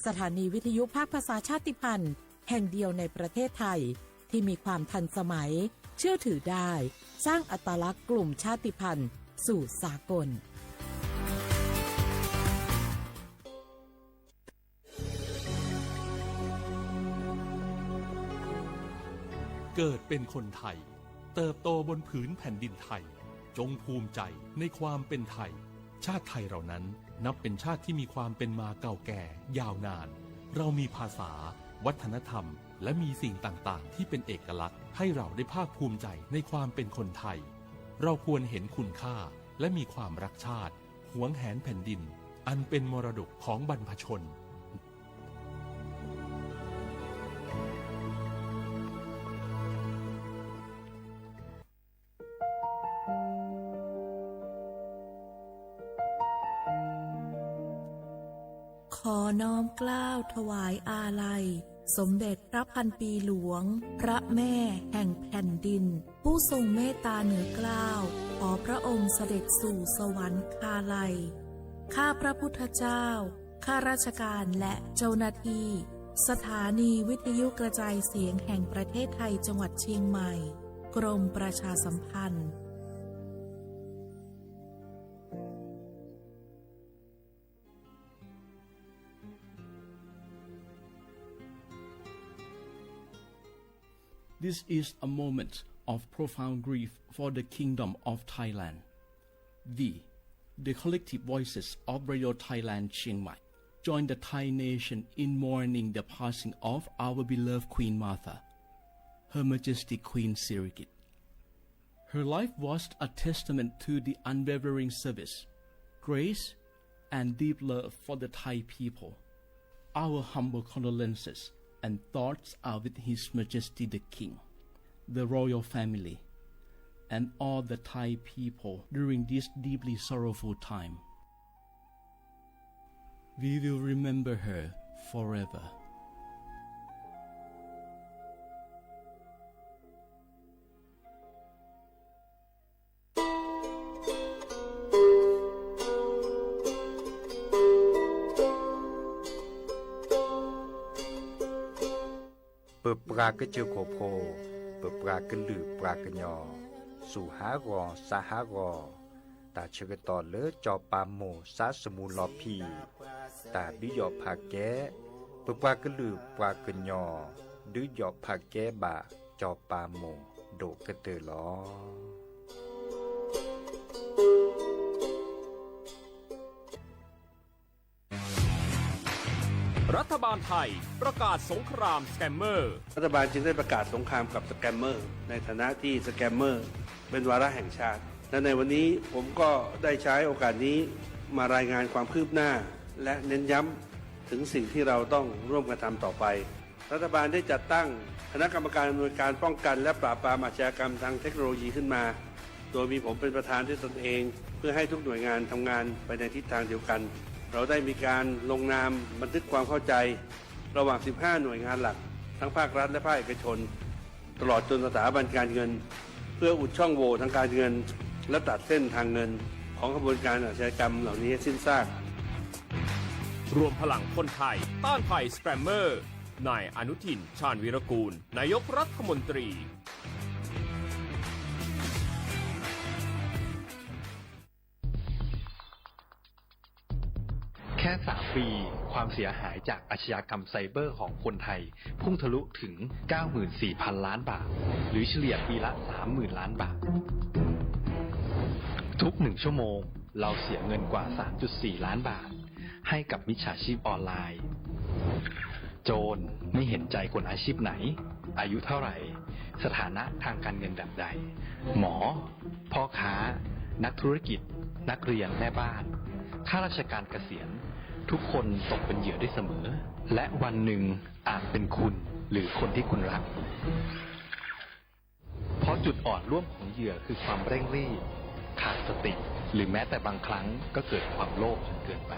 สถานีวิทยุภาคภาษาชาติพันธุ์แห่งเดียวในประเทศไทยที่มีความทันสมัย เชื่อถือได้ สร้างอัตลักษณ์กลุ่มชาติพันธุ์สู่สากล เกิดเป็นคนไทย เติบโตบนผืนแผ่นดินไทย จงภูมิใจในความเป็นไทย ชาติไทยเรานั้นนับเป็นชาติที่มีความเป็นมาเก่าแก่ยาวนาน เรามีภาษา วัฒนธรรม และมีสิ่งต่างๆ ที่เป็นเอกลักษณ์ ให้เราได้ภาคภูมิใจในความเป็นคนไทย เราควรเห็นคุณค่า และมีความรักชาติ หวงแหนแผ่นดิน อันเป็นมรดกของบรรพชน ขอน้อมเกล้าถวายอาลัย สมเด็จพระพันปีหลวง พระแม่แห่งแผ่นดิน ผู้ทรงเมตตาเหนือเกล้า ขอพระองค์เสด็จสู่สวรรคาลัย ข้าพระพุทธเจ้า ข้าราชการและเจ้าหน้าที่ สถานีวิทยุกระจายเสียงแห่งประเทศไทย จังหวัดเชียงใหม่ กรมประชาสัมพันธ์ This is a moment of profound grief for the Kingdom of Thailand. We, the collective voices of Radio Thailand Chiang Mai, join the Thai nation in mourning the passing of our beloved Queen Mother, Her Majesty Queen Sirikit. Her life was a testament to the unwavering service, grace, and deep love for the Thai people. Our humble condolences and thoughts are with His Majesty the King, the royal family, and all the Thai people during this deeply sorrowful time. We will remember her forever. ပပှၤကစၢၢ်ခိၣ်ဖိ, ပပှၤကလုာ်ပှၤကညီ, စူၢ်ဟးဂီၤ စးဟးဂီၤ, တၢ်ဆၢကတီၢ်လၢစီၤပၤမိၢ်စးစမူလီၤဖံး, တၢ်ဒုးယီၣ်ဖးကဲ, ပပှၤကလုာ်ပှၤကညီ, ဒုးယီၣ်ဖးကဲဘၣ်စီၤပၤမိၢ်ဒိၣ်ကတၢၢ်လီၤ. รัฐบาลไทยประกาศสงครามสแกมเมอร์ รัฐบาลจึงได้ประกาศสงครามกับสแกมเมอร์ ในฐานะที่สแกมเมอร์เป็นวาระแห่งชาติ และในวันนี้ผมก็ได้ใช้โอกาสนี้มารายงานความคืบหน้า และเน้นย้ำถึงสิ่งที่เราต้องร่วมกันทำต่อไป รัฐบาลได้จัดตั้งคณะกรรมการอำนวยการป้องกันและปราบปรามอาชญากรรมทางเทคโนโลยีขึ้นมา โดยมีผมเป็นประธานด้วยตนเอง เพื่อให้ทุกหน่วยงานทำงานไปในทิศทางเดียวกัน เราได้มีการลงนามบันทึกความเข้าใจ ระหว่าง สิบห้า หน่วยงานหลัก ทั้งภาครัฐและภาคเอกชน ตลอดจนสถาบันการเงิน เพื่ออุดช่องโหว่ทางการเงิน และตัดเส้นทางเงิน ของขบวนการอาชญากรรมเหล่านี้ให้สิ้นซาก รวมพลังคนไทยต้านภัยสแกมเมอร์ นายอนุทิน ชาญวีรกูล นายกรัฐมนตรี แค่ สาม ปี ความเสียหายจากอาชญากรรมไซเบอร์ของคนไทย พุ่งทะลุถึง เก้าหมื่นสี่พัน ล้านบาท หรือเฉลี่ยปีละ สามหมื่น ล้านบาท ทุกหนึ่งชั่วโมง เราเสียเงินกว่า สามจุดสี่ ล้านบาท ให้กับมิจฉาชีพออนไลน์ โจรไม่เห็นใจคนอาชีพไหน อายุเท่าไหร่ สถานะทางการเงินแบบใด หมอ พ่อค้า นักธุรกิจ นักเรียน แม่บ้าน ข้าราชการเกษียณ ทุกคนตกเป็นเหยื่อได้เสมอ และวันหนึ่งอาจเป็นคุณหรือคนที่คุณรัก เพราะจุดอ่อนร่วมของเหยื่อคือความเร่งรีบ ขาดสติ หรือแม้แต่บางครั้งก็เกิดความโลภจนเกินไป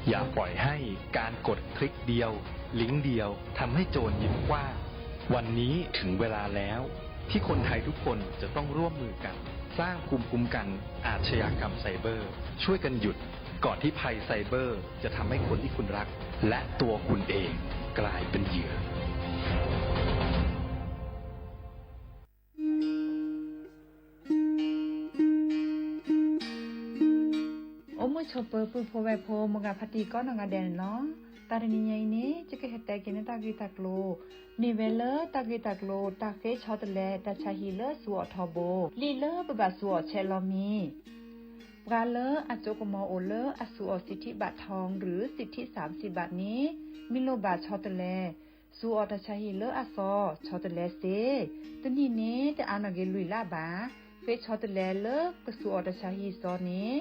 อย่าปล่อยให้การกดคลิกเดียว ลิงก์เดียว ทำให้โจรยิ้มกว้าง วันนี้ถึงเวลาแล้ว ที่คนไทยทุกคนจะต้องร่วมมือกัน สร้างภูมิคุ้มกันอาชญากรรมไซเบอร์ ช่วยกันหยุด ก่อนที่ภัยไซเบอร์จะทำให้คนที่คุณรัก และตัวคุณเองกลายเป็นเหยื่อ အိၣ်မုာ်ဆိးပၢၤပုၢ်ဖိဝဲၢ်ဖိ မိၢ်ဂၤဖါတံၢ်ကိးနီၢ်ဂၤဒဲးန့ၣ်လီၤ. တၢ်တနံၤညါအံၤန့ၣ် ယကဟဲတဲက့ၤန့ၢ်တၢ်ဂ့ၢ်တၢ်ကျိၤ မ့ၢ်ဝဲလၢတၢ်ဂ့ၢ်တၢ်ကျိၤ တၢ်ဃ့ဆီတလဲတၢ်ဆါဟံၣ်လၢဆူအီၣ်ထီဘိ လံာ်လၢပဘၣ်ဆူအီၣ်ဆဲးလီၤမံၤ ပှၤလၢအစိကမီၤအိၣ်လၢအဆူအီၣ် สิทธิบัตรทอง หรือ สิทธิสามสิบบาท န့ၣ် မ့ၢ်လိၣ်ဘၣ်ဆီတလဲ ဆူအီၣ်တၢ်ဆါဟံၣ်လၢအစီ ဆီတလဲစ့ တနံၣ်န့ၣ် တအါနီၢ်က့ၤလွံၢ်လါဘၣ်. ဃ့ဆီတလဲလၢကဆူအီၣ်တၢ်ဆါဟံၣ်စီန့ၣ်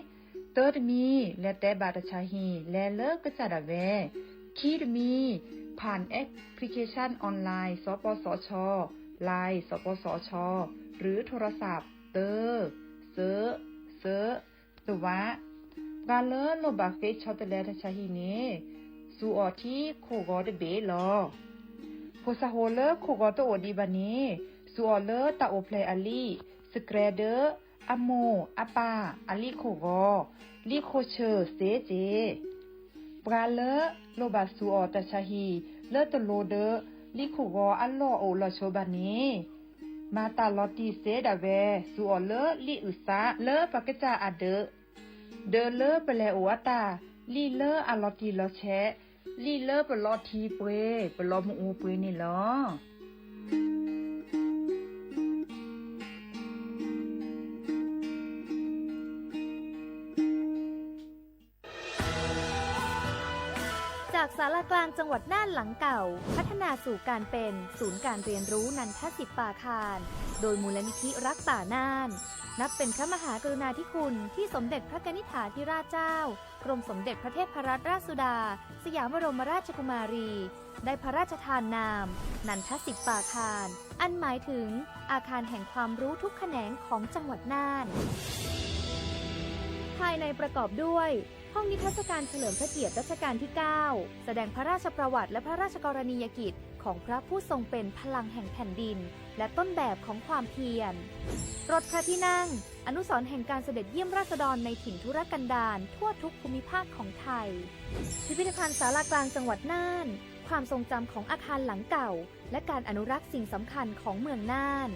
တၢတမံၤ လဲၤတဲဘၣ်တၢ်ဆါဟံၣ် လဲၤလၢကစၢ်ဒၣ်ဝဲ ခံတမံၤ ผ่านแอปพลิเคชันออนไลน์ สปสช Line สปสช หรือโทรศัพท์ တၢ စၢ စၢ တဝး ပှၤလၢလိၣ်ဘၣ်ဃ့ဆီတလဲတၢ်ဆါဟံၣ်န့ၣ် ဆူအီၣ်ထံခိၣ်ဂီၤတဘ့ၣ်လီၤ. ဖိစၢ်ဖိလၢခိၣ်ဂီၤတအိၣ်ဒံးဘၣ်န့ၣ် ဆူအီၣ်လၢတၢ်အိၣ်ဖျဲၣ်အလံာ် စကြဲဒၢ အမိၢ်အပၢ်အလံာ်ခိၣ်ဂီၤ လံာ်ခိၣ်ဆၢစ့စ့ ပှၤလၢလိၣ်ဘၣ်ဆူအီၣ်တၢ်ဆါဟံၣ် လၢတလိၤဒီး လံာ်ခိၣ်ဂီၤအလီၢ်အိၣ်လီၤဆိးဘၣ်န့ၣ် မၤတၢ်လီၤတံၢ်စ့ဒၣ်ဝဲ ဆူအီၣ်လၢလံာ်အုၣ်သးလၢပကစၢ်အဒၢး ဒီးလၢပလဲၤအိၣ်အတၢ် လံာ်လၢအလီၤတံၢ်လီၤဆဲး လံာ်လၢပလီၤထံပှ့ၤ ပလီၤမုၢ်အူပှ့ၤန့ၣ်လီၤ. จากศาลากลางจังหวัดน่านหลังเก่า พัฒนาสู่การเป็นศูนย์การเรียนรู้นันทสิปปาคาร โดยมูลนิธิรักป่าน่าน นับเป็นพระมหากรุณาธิคุณที่สมเด็จพระกนิษฐาธิราชเจ้า กรมสมเด็จพระเทพรัตนราชสุดา สยามบรมราชกุมารี ได้พระราชทานนาม นันทสิปปาคาร อันหมายถึงอาคารแห่งความรู้ทุกแขนงของจังหวัดน่าน ภายในประกอบด้วย ห้องนิทรรศการเฉลิมพระเกียรติรัชกาลที่ เก้า แสดงพระราชประวัติและพระราชกรณียกิจของพระผู้ทรงเป็นพลังแห่งแผ่นดิน และต้นแบบของความเพียร รถพระที่นั่ง อนุสรณ์แห่งการเสด็จเยี่ยมราษฎรในถิ่นทุรกันดารทั่วทุกภูมิภาคของไทย พิพิธภัณฑ์ศาลากลางจังหวัดน่าน ความทรงจำของอาคารหลังเก่า และการอนุรักษ์สิ่งสำคัญของเมืองน่าน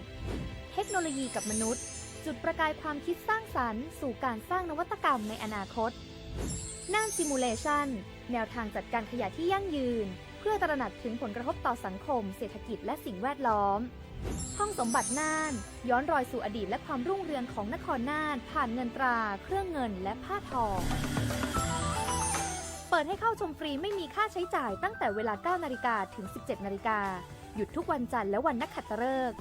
เทคโนโลยีกับมนุษย์ จุดประกายความคิดสร้างสรรค์สู่การสร้างนวัตกรรมในอนาคต น่าน Simulation แนวทางจัดการขยะที่ยั่งยืน เพื่อตระหนักถึงผลกระทบต่อสังคม เศรษฐกิจ และสิ่งแวดล้อม ห้องสมบัติน่าน ย้อนรอยสู่อดีตและความรุ่งเรืองของนครน่าน ผ่านเงินตรา เครื่องเงิน และผ้าทอ เปิดให้เข้าชมฟรีไม่มีค่าใช้จ่ายตั้งแต่เวลา เก้านาฬิกา ถึง สิบเจ็ดนาฬิกา หยุดทุกวันจันทร์และวันนักขัตฤกษ์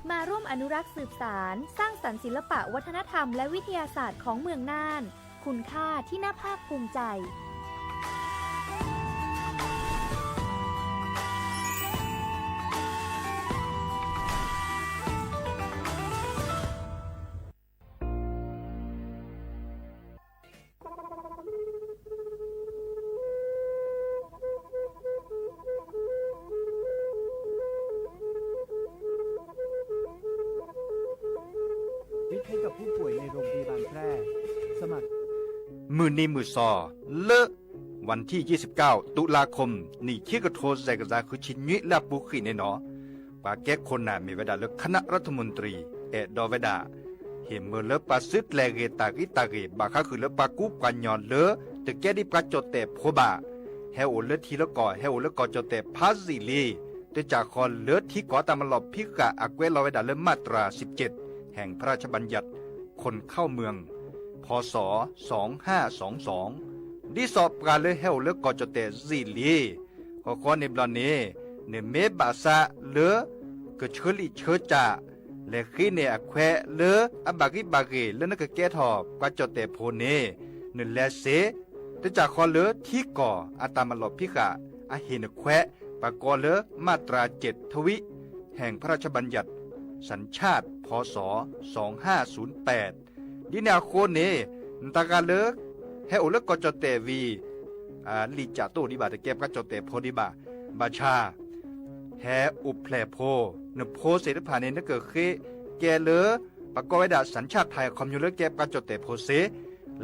มาร่วมอนุรักษ์สืบสาน สร้างสรรค์ศิลปะวัฒนธรรมและวิทยาศาสตร์ของเมืองน่าน คุณค่าที่น่าภาคภูมิใจ ให้กับผู้ป่วยในโรงพยาบาลแพร่ สมัคร မုၢ်နံၤမုၢ်သီ လၢ วันที่ยี่สิบเก้า ตุลาคม နံၣ်ခံကထိ စဲးကစၢ်ဃုဆံနွံ လၢအပူၤကွံာ်န့ၣ်နီၤ ပှၤကဲခိၣ်နၢ်မ့ၢ်ဝဲဒၣ်လၢ คณะรัฐมนตรี အဲၣ်ဒိးဝဲဒၣ် ဟ့ၣ်မၢလၢပှၤစုကျဲၤဂ့ၤတၢ်ဂံၢ်တၢ်ဂ့ၢ် ဘၣ်ဃးဃုာ်လၢပှၤကူပှၤကညီလၢ တကဲဒ်ပှၤကၠီၣ်တဲၣ်ဖိဘၣ် ဟဲအိၣ်လၢထံလၢကီၢ် ဟဲအိၣ်လၢကီၢ်ကၠီၣ်တဲၣ်ဖးယံာ်လံ တကးဃီလၢထံကီၢ်တၢ်မၤလီၢ်ဖံးဃာ်အကွဲးလီၤဝဲဒၣ်လၢ มาตราสิบเจ็ด แห่งพระราชบัญญัติคนเข้าเมือง พ.ศ. สองห้าสองสอง ဒ်သိးပှၤလၢဟဲအိၣ်လၢကီၢ်ကၠီၣ်တဲၣ်ယံာ်လံ ဃီဃီန့ၣ်ဘျီန့ၣ် နမ့ၢ်ဘၣ်ဆၣ်လၢ ကဆၢလံာ်ဆၢစၢ် လဲၤဃ့န့ၢ်အခွဲးလၢအဘၣ်ဂံၢ်ဘၣ်ဂ့ၤလၢနကကဲထီၣ်ပှၤကၠီၣ်တဲၣ်ဖိန့ၣ် နလဲၤစ့ တကးဃီလၢထံကီၢ်အတၢ်မၤလီၢ်ဖံးဃာ်အဟ့ၣ်နခွဲး ပှၤကိးလၢ มาตราเจ็ด ทวิ แห่งพระราชบัญญัติสัญชาติ พ.ศ. สองห้าศูนย์แปด ဒ်န့ၣ်အဃိန့ၣ် နတၢ်ဂၤလၢ ဟဲအိၣ်လၢကီၢ်ကၠီၣ်တဲၣ်ဝံၤ လံာ်စၢ်တအိၣ်ဒံးဘၣ် တကဲပှၤကၠီၣ်တဲၣ်ဖိဒံးဘၣ် ဘၣ်ဆၣ် ဟဲအိၣ်ဖျဲၣ်ဖိ နဖိသ့ၣ်တဖၣ်န့ၣ် နကဃ့ကဲလၢ ပကိးဝဲဒၣ် สัญชาติไทย ခီဖျိလၢကဲပှၤကၠီၣ်တဲၣ်ဖိစ့ၢ်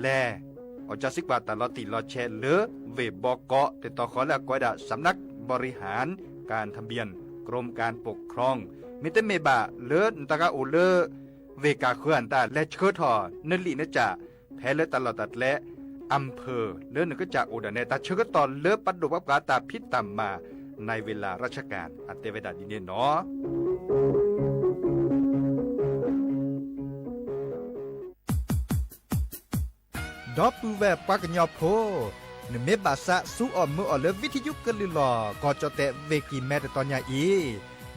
လဲၤ အီၣ်ကၠါစံးကွၢ်တၢ်လီၤတံၢ်လီၤဆဲးလၢ ဝ့ၢ်ဘီကီး တတီၤဃီလၢအကိးဝဲဒၣ် สำนักบริหารการทะเบียน กรมการปกครอง မ့တမ့ၢ်ဘၣ်လၢနတဂၤအိၣ်လၢ ဝ့ၢ်ကၢ်ဃၢၤအတၢ် လဲၤဆှၢထီၣ်နလံာ်နကၠၣ် ဖဲလၢတၢ်လီၢ်တၢ်ကျဲ อำเภอ လၢနကစၢ်အိၣ်ဒၣ်နဲ တၢ်ဆၢကတီၢ်လၢပဒိၣ်ပှၤပှၤတၢ်ဖံးတၢ်မၤ ในเวลาราชการ အတဲဝဲဒၣ်ဒ်န့ၣ်နီၤ. ဒီပုၢ်ဝဲၢ်ပှၤကညီဖိ, နမ့ၢ်ဘၣ်သးစူၤအီၣ်မုာ်အီၣ်လၢ ဝံထယုကလုၢ်လီၤ ကီၢ်ကၠီၣ်တဲၣ်ဝ့ၢ်ကံၢ်မဲ တတီၤညါအံ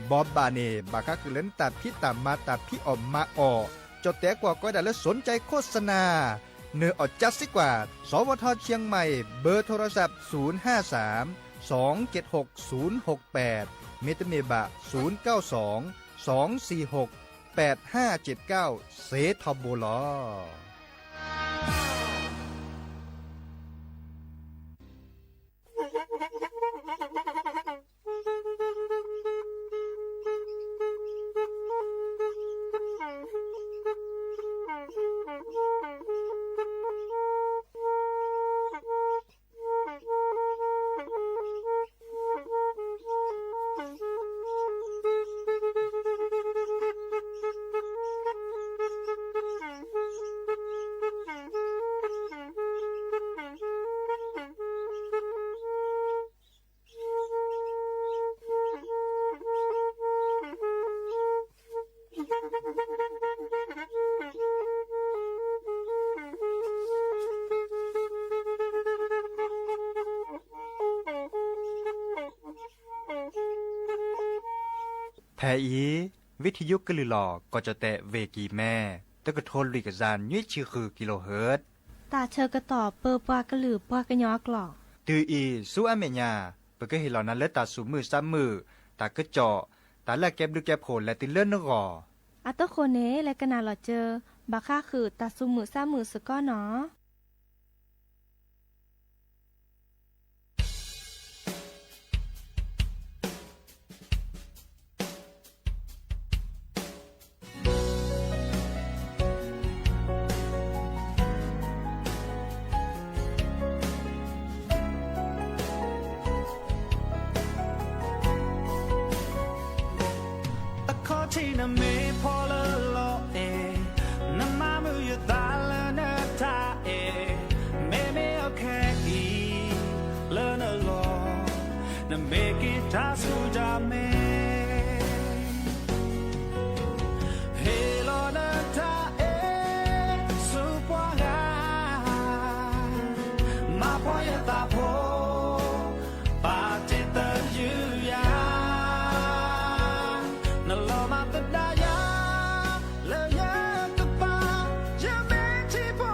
ၤ, ဘိးဘၣ်န့ၣ် ဘၣ်ဃးဃုာ်လၢနတၢ်ဖံးတၢ်မၤတၢ်ဖံးအီၣ်မၤအီၣ်, ကၠီၣ်တဲၣ်ကွီၢ်ကိးဝဲဒၣ်လၢ สนใจโฆษณา, နအီၣ်ကၠါစံးကွၢ် สวท.เชียงใหม่ เบอร์โทรศัพท์ ศูนย์ห้าสาม สองเจ็ดหก ศูนย์หกแปด မ့တမ့ၢ်ဘၣ် ศูนย์เก้าสอง สองสี่หก แปดห้าเจ็ดเก้า စ့ထီဘိလီၤ. ဖဲအံၤ ဝံထယုကလုၢ်လီၤ ကီၢ်ကၠီၣ်တဲၣ်ဝ့ၢ်ကံၢ်မဲ တကထိလွံၢ်ကယၤနွံဆံဃု kilohertz တၢ်ဆၢကတီၢ်ပၢပှၤကလုာ်ပှၤကညီအကျိာ်, တုၤအံၤဆူအမဲာ်ညါ ပကဟ့ၣ်လီၤနၤလၢတၢ်သူၣ်မုာ်သးမုာ်, တၢ်ကစီၣ်, တၢ်လၢအကဲဘျုးကဲဖှိၣ်လဲၤတုၤလၢနဂီၢ်, အတဃိန့ၣ် လဲၤကနၣ်လီၤစၢၤ ဘၣ်ဃးဃုာ်တၢ်သူၣ်မုာ်သးမုာ်စ့ၢ်ကီးနီၤ. အခီၣ်ထံးနမ့ၢ်ဖီလၢလီၤအဲၣ်, နမၤမုာ်ယသးလၢနတၢ်အဲၣ်, မ့မ့ၢ်အခဲအံၤလၢနလီၢ်, နမ့ၢ်က့ၤတၢ်ဆူၣ်တၢ်မဲာ် ဟ့ၣ်လီၤနတၢ်အဲၣ်ဆူပှၤဂၤ, မၤဖှီၣ်ယသးဖိ, ပာ်တ့ၢ်သယုၢ်ယၤ, နလီၤမၢ်သဒါယၤ, လၢယကပၤ, ယမ့ၢ်ထံဖိ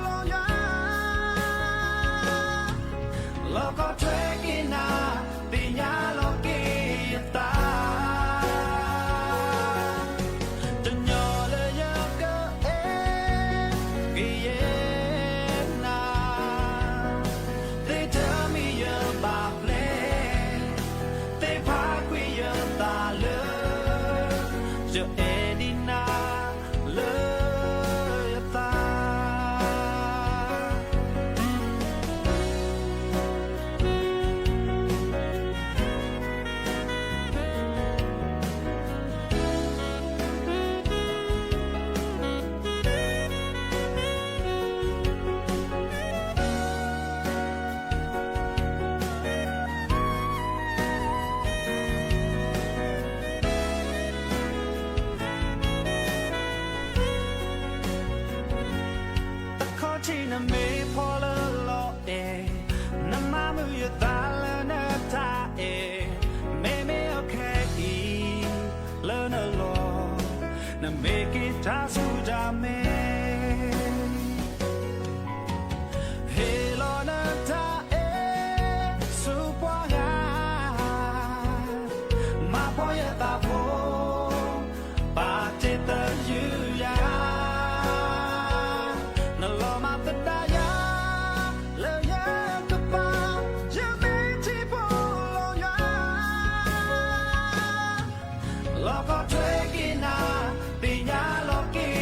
လီၤယွၤ လီၢ်ကီၢ်ထွဲက့ၤနၤ, သ့ၣ်ညါလီၤက့ၤယသး, တညီလၢယကအဲၣ်ကယဲၢ်နၤ, သ့ၣ်တမံၤယဘၣ်ပျဲ, သ့ၣ်ဖးကွံာ်ယသးလၢ ယအဲၣ်ဒံးနၤလၢယသး. အခီၣ်ထံးနမ့ၢ်ဖီလၢလီၤအဲၣ်, နမၤမုာ်ယသးလၢနတၢ်အဲၣ်, မ့မ့ၢ်အခဲအံၤလၢနလီၢ်, နမ့ၢ်က့ၤတၢ်ဆူၣ်တၢ်မဲာ် ဟ့ၣ်လီၤနတၢ်အဲၣ်ဆူပှၤဂၤ, မၤဖှီၣ်ယသးဖိ, ပာ်တ့ၢ်သယုၢ်ယၤ, နလီၤမၢ်သဒါယၤ, လၢယကပၤ, ယမ့ၢ်ထံဖိလီၤယွၤ လီၢ်ကီၢ်ထွဲက့ၤနၤ, သ့ၣ်ညါလီၤက့ၤ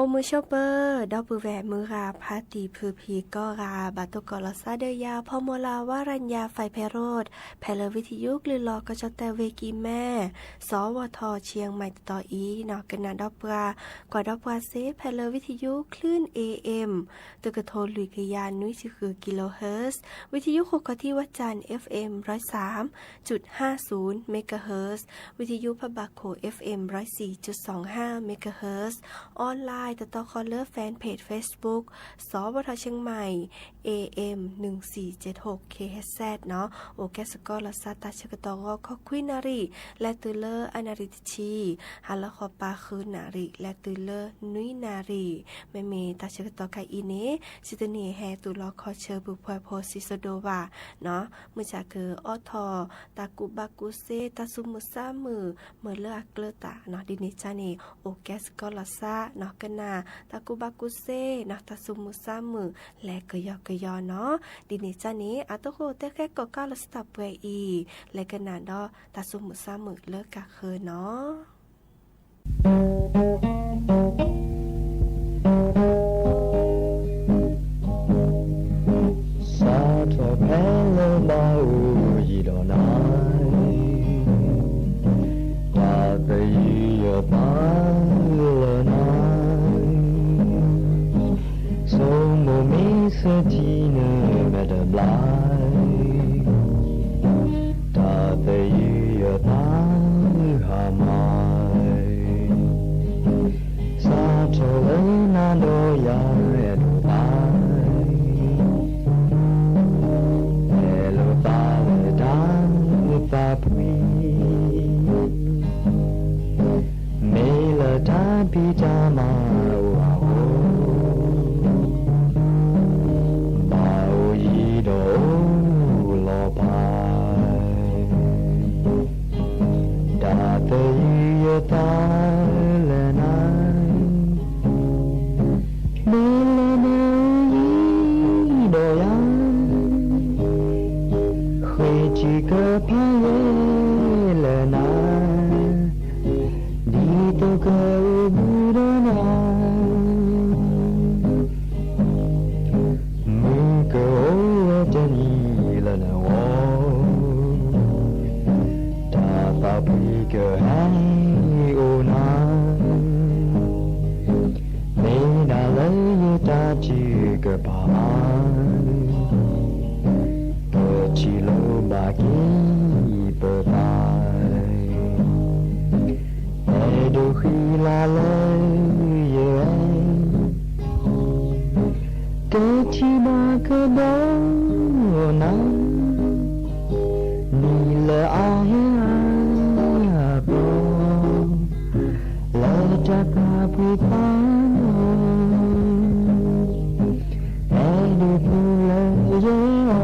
အိၣ်မုာ်ဆိးပၢၤ ဒီပုၢ်ဝဲၢ်မုၢ်ဂၤဖါတံၢ်ဖုဖံကိးဂၤ ဘၣ်တိၢ်ကီးလီၤသးဒီးယၤ ဖီမိၢ်လၢ်ဝါရညါ ဖဲဖဲရိး ဖဲလၢဝံထယုကလုၢ်လီၤကီၢ်ကၠီၣ်တဲၣ်ဝ့ၢ်ကံၢ်မဲ စီဝီထီၣ် ဆံၣ်ယဲၢ်မံးတတီၤအံၤနီၤ ကနၣ်ဒီးပှၤ ကွၢ်ဒီးပှၤစ့ ဖဲလၢဝံထယု คลื่น เอเอ็ม တကထိလွံၢ်ကယၤနွံဆံဃု kilohertz ဝံထယုဃိာ်ခီၣ်ထံးဝၣ်စၣ် เอฟเอ็ม ร้อยสามจุดห้าศูนย์ megahertz ဝံထယုဖးဘၣ်ခိၣ် เอฟเอ็ม ร้อยสี่จุดสองห้า megahertz online တတီဃီလၢ fanpage Facebook စီဝီထီၣ် เชียงใหม่ เอเอ็ม หนึ่งสี่เจ็ดหก เคเอชเอส နီၤ အိၣ်ကဲစ့ၢ်ကီးလီၤသး တၢ်ဆၢကတီၢ်ဂီၤခီခွံနၣ်ရံၣ် လဲၤတုၤလၢအနၣ်ရံၣ်တဆံ, ဟါလီၤဃီၤပၤဃုနၣ်ရံၣ် လဲၤတုၤလၢနွံနၣ်ရံၣ်, မ့မ့ၢ်တၢ်ဆၢကတီၢ်ခဲအံၤန့ၣ် စံးတန့ၢ်ဟဲတုၤလီၤခီဆၢပူၤဖှဲးဖိစံးစဒိးဘၣ်နီၤ, မုၢ်ဆါကအိးထီၣ် တၢ်ကူၣ်ဘၣ်ကူၣ်သ့ တၢ်သူၣ်မုာ်သးမုာ် မ့ၢ်လၢအကျၢၤတၢ်နီၤ, ဒ်န့ၣ်ကန့ၣ် အိၣ်ကဲစ့ၢ်ကီးလီၤသးနီၤ, ကနၣ် တၢ်ကူၣ်ဘၣ်ကူၣ်သ့နီၤ, တၢ်သူၣ်မုာ်သးမုာ် လဲၤကယီကယီနီၤ, ဒ်န့ၣ်ကန့ၣ် အတၢ်ဃိတဲဃဲကီၢ်ကးလီၤစတၢ်ပှဲၤအံၤ လဲၤကနၣ်ဒီးတၢ်သူၣ်မုာ်သးမုာ်လၢကးဃၢၤနီၤ. စးထီၣ်ဖဲလၢဘၣ်အိၣ်ယံၤဒီးနၤ, တၢ်သယုၢ်ယသးလၢနၤ, ဆိမိၣ်မ့ၢ်ဆၢထံနမဲာ်တဘျီ, တၢ်သယုၢ်ယသးဟါမၢ် စးထီၣ်လၢနၤဒီးယၤအဲၣ်ဒိးသး, အဲၣ်လိာ်သးလၢတၢ်သးဖှံ, မ့ၢ်လၢတၢ်ဖံးတၢ်မၤအိၣ်အဃိ, ဘၣ်အိၣ်ယံၤဒီးအိၣ်လီၤပၢ် တၢ်သယုၢ်ယသးလၢနၤ, မ့ၢ်လၢနၤအိၣ်ယံၤဒီးယၤ, ဃ့ထံကဖးယဲၢ်လၢနၤ, ဒ်သိးကအိၣ်ဘှံးဒီးနၤ မုၢ်ကအိၣ်ဝဲတနံၤလၢနဂီၢ်, တၢ်သးဖှံကဟဲအိၣ်နၤ, မ့ၢ်ဒၣ်လၢယတၢ်ထုကဖၣ်, ကထံၣ်လိာ်ဘၣ်က့ၤပသး အဲၣ်ဒိးဃံလၤလၢယအဲၣ်, ကထံၣ်ဘၣ်ကဒီးနၤ, နံၤလၢအဟဲအါအသီ, လၢတၢ်သးဖှံသး, အဲၣ်ဒိးပူၤလၢယဲၢ်အီၤ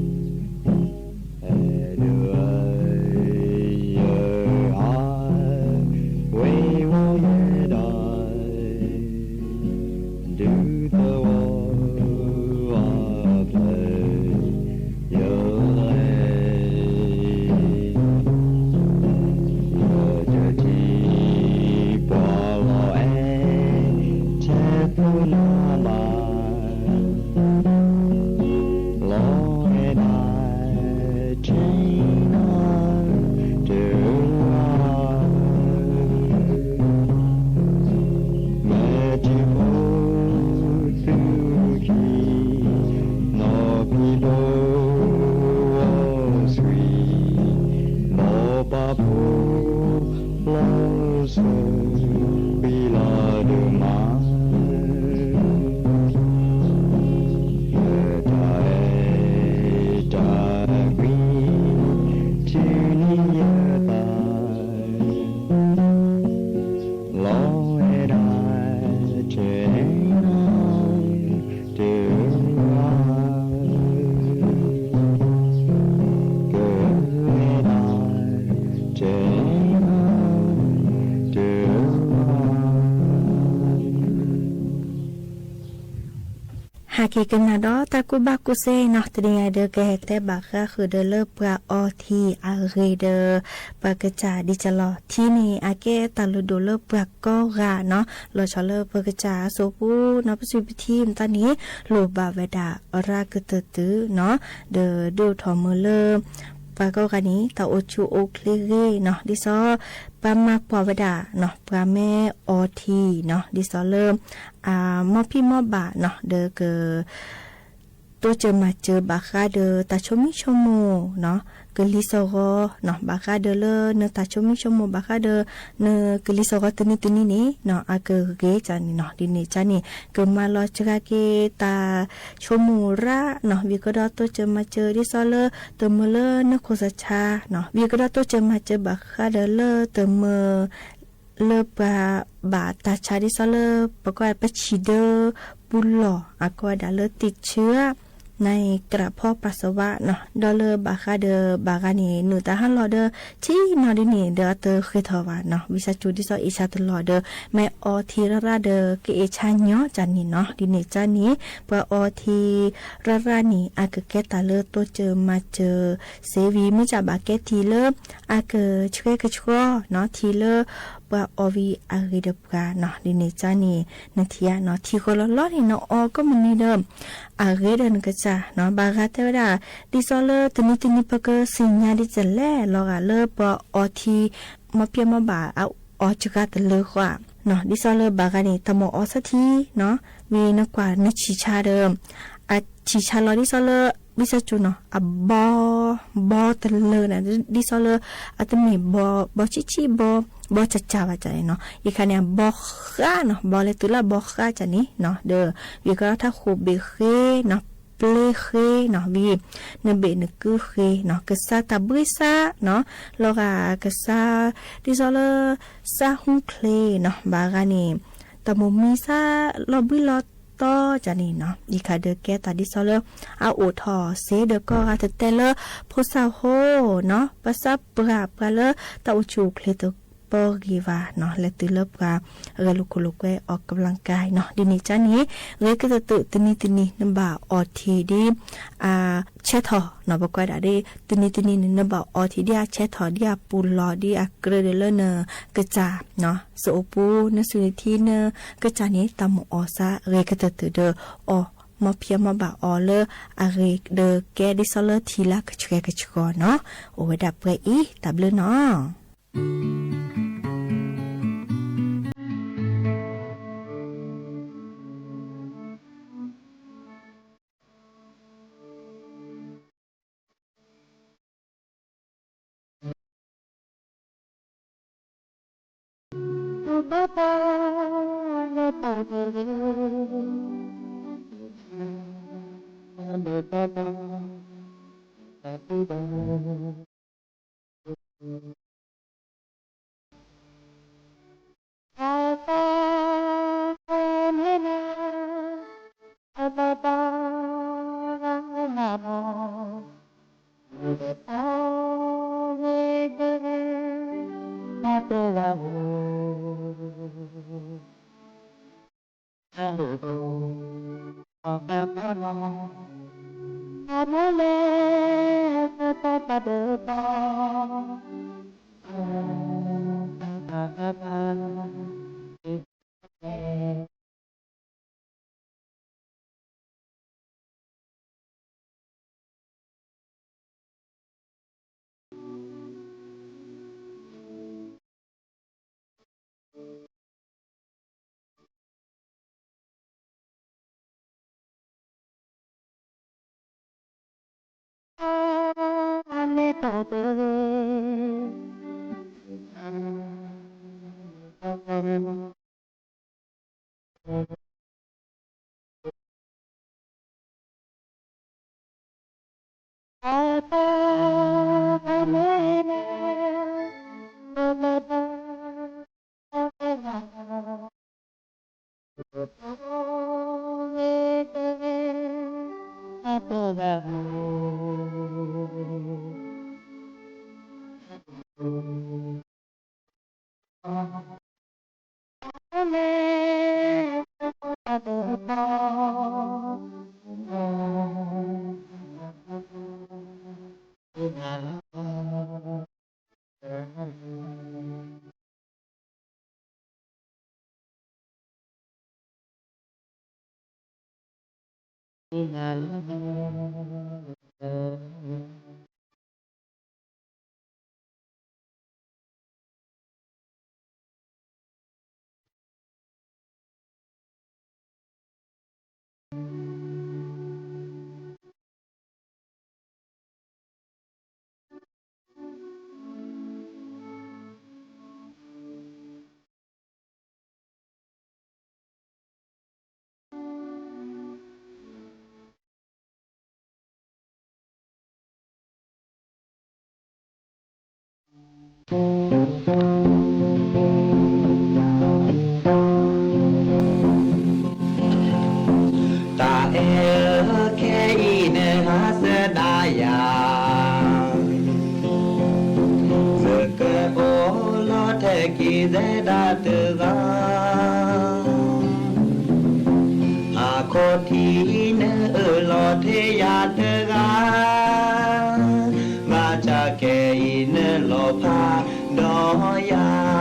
အဲၣ်ဒိးအၢယၢအါ ဝ့ၤဝီၤယဲဒၣ် ဒုးသဝီအဖျၢၣ် ယဲလၢ အက့ၤကနၣ်ဒီးတၢ်ကူၣ်ဘၣ်ကူၣ်သ့နီၤ, တနံၤအံၤဒီးကဟဲတဲဘၣ်ဃးဃုာ်ဒီးလၢပှၤအီထံအဂ့ၢ်ဒီး ပှၤကစၢ်ဒ်ကလီၤထံန့ၣ် အကဲတၢ်လုၢ်ဒိၣ်လၢပှၤကိးဂၤနီၤ, လီၤဆီလၢပှၤကစၢ်အစိၣ်ပူၤနီၤ, ပစုပထံမတၤန့ၣ် လိၣ်ဘၣ်ဝဲဒၣ်ရၣ်ကတၢၢ်တုာ်နီၤ, ဒီးဒုးအိၣ်ထီၣ်မုာ်လၢ ပှၤကိးဂၤန့ၣ် တၢ်အိၣ်ဆူၣ်အိၣ်ချ့ဂ့ၤနီၤ, ဒ်သိး ပှၤမၤကွၢ်ဝဲဒၣ်နီၤ, ပှၤမ့ၢ်အီထံနီၤ, ဒ်သိးလၢ အ မ်ဖံးမ်ဘၣ်နီၤ, ဒီးက တိစၢၤမၤစၢၤဘၣ်ဃးဒီးတၢ်ဆိမိၣ်ဆိကမိၣ်နီၤ, ကလံၤစရီနီၤ, ဘၣ်ဃးဒီးလၢနတၢ်ဆိမိၣ်ဆိကမိၣ် ဘၣ်ဃးဒီး နကလံၤစရီတနံၤတနံၤန့ၣ်နီၤ, အကဂ့ၤကန့ၣ်နီၤ, ဒ်န့ၣ်ကန့ၣ် ကမၤလီၤစှၤက့ၤတၢ်ဆိကမိၣ်ရၣ်နီၤ, ဝံၤကဒီးတိစၢၤမၤစၢၤ ဒ်သိးလၢ တမုာ်လၢနခိၣ်သးဆါနီၤ, ဝံၤကဒီးတိစၢၤမၤစၢၤဘၣ်ဃးဒီးလၢတမုာ် လၢပှၤဘၣ်တၢ်ဆါ ဒ်သိးလၢ ပှၤကိးဝဲဒၣ်ပဆံၣ်ဒၢပူၤလီၢ် အကိးဝဲဒၣ်လၢ ติดเชื้อ ในกระเพาะปัสสาวะနီၤ, ဒီးလၢဘၣ်ဃးဒီးဘၣ်ဂၤန့ၣ် နုာ်တၢ်ဟးလီၢ်ဒီး ဆံနီၤဒ်န့ၣ်ဒီးအတဃ့ၢ်ထီၣ်ဘၣ်နီၤ, ဝံသးစူၤဒ်သိးအ့ၣ်ဆါတလီၢ်ဒီး မ့ၢ်အီထံရၣ်ရၣ်ဒီး ကအ့ၣ်ဆါညီကန့ၣ်နီၤ, ဒ်န့ၣ်ကန့ၣ် ပှၤအီထံရၣ်ရၣ်န့ၣ် အကကဲတၢ်လၢတိစၢၤမၤစၢၤ စ့ဝံၤ မ့ၢ်စၢ်ဘၣ်ကဲထံလၢ အကဆှဲကဆှီနီၤ, ထံလၢပှၤအီဝံၤအဂ့ၤဒီးပှၤနီၤ, ဒ်န့ၣ်ကန့ၣ် နထံၣ်ဧါနီၤ, ထံဃီလီၤလီၤန့ၣ် နအီကိးမုၢ်နံၤဒီး အဂ့ၤဒီးနကစၢ်နီၤ, ဘၣ်ဂၤတဲဝဲဒၣ် ဒ်သိးလၢတနံၤတနံၤပကသ့ၣ်ညါဒ်လဲၣ် လီၤဂာ်လၢပှၤအီထံ မ်ဖံးမ်ဘၣ်အီစှၤတလၢဃီနီၤ, ဒ်သိးလၢဘၣ်ဂၤန့ၣ် တၢ်မၤအီဆၢထံနီၤ, ဝံၤနကွၢ်နဆံၣ်ဆါဒီး အဆံၣ်ဆါလီၤဒ်သိးလၢ ဝံသးစူၤနီၤ အဘီ ဘီတလၢန့ၣ် ဒ်သိးလၢ အတမ့ၢ်ဘီ ဘီဆံးဆံး ဘီ ဘီစၢ်စၢ်ဘၣ်ကန့ၣ်နီၤ, ယခါန့ၣ် အဘီဃါနီၤ, ဘီလဲၤတုၤလၢအဘီဃါကန့ၣ်နီၤ, ဒီး ဝံၤကဒီးထါဃိၣ်ဘ့ၣ်ဃ့နီၤ, ပျ့ဃ့နီၤ, ဝံၤ နဘ့ၣ်နကုၢ်ဃ့နီၤ, ကစၢ်တၢ်ဘှံးစးနီၤ, လီၤဂာ်ကစၢ် ဒ်သိးလၢ စးဟူချ့နီၤ, ဘၣ်ဂၤန့ၣ် တၢ်မိၣ်မံစးလီၤဘှံးလီၤတီၤကန့ၣ်နီၤ, ယခါဒီးကဲတၢ်ဒ်သိးလၢ အအိၣ်ထီၣ်စ့ဒီးကိးဂၤ တတဲလၢ ဖိသၣ်ဟိနီၤ, ပှၤစးပှၢ် ပှၤလၢတၢ်အိၣ်ဆူၣ်အိၣ်ချ့တပီၢ်ဂ့ၤဘၣ်နီၤ, လဲၤတုၤလၢပှၤဂဲၤလိာ်ခိၣ်လိာ်ကွဲ ออกกำลังกายနီၤ, ဒ်န့ၣ်ကန့ၣ် ဂ့ၤကတၢၢ်တနံၤတနံၤ နဘၣ်အီထံဒ် အ ဆဲးထီၣ်နီၤ, ပကွၢ်ဒၣ်ဒ် တနံၤတနံၤန့ၣ် နဘၣ်အီထံဒ်အဆဲးထီၣ် ဒ်အပူၤလီၢ် ဒ်အကြၢးဒီးလၢနကစၢ် စိၣ်အပူၤ နစုနထံ နကစၢ်န့ၣ် တၢ်မိၣ်အီၣ်စး ဂ့ၤကတၢၢ်တၢၢ်ဒီးအီၤ, မ်ဖံးမ်ဘၣ်အီၤလၢအဂ့ၤဒီးကဲဒ်သိးလၢထံလၢကဆှဲကဆှီနီၤ, အိၣ်ဝဲဒၣ်ပှဲၤအံၤ တၢ်ဘျုးနီၤ. တၢ်အဲၣ်ခဲအံၤန့ၣ်ဟးဆှဲးဒၣ်ယၤ, ယကအိၣ်လီၤထဲက့ၤသဲဒၣ်တဂၤ, အခီၣ်ထံးန့ၣ်အၢၣ်လီၤထဲယၤတဂၤ, ဘၣ်ဆၣ်ခဲအံၤန့ၣ်လီၤဖးဒီးယၤ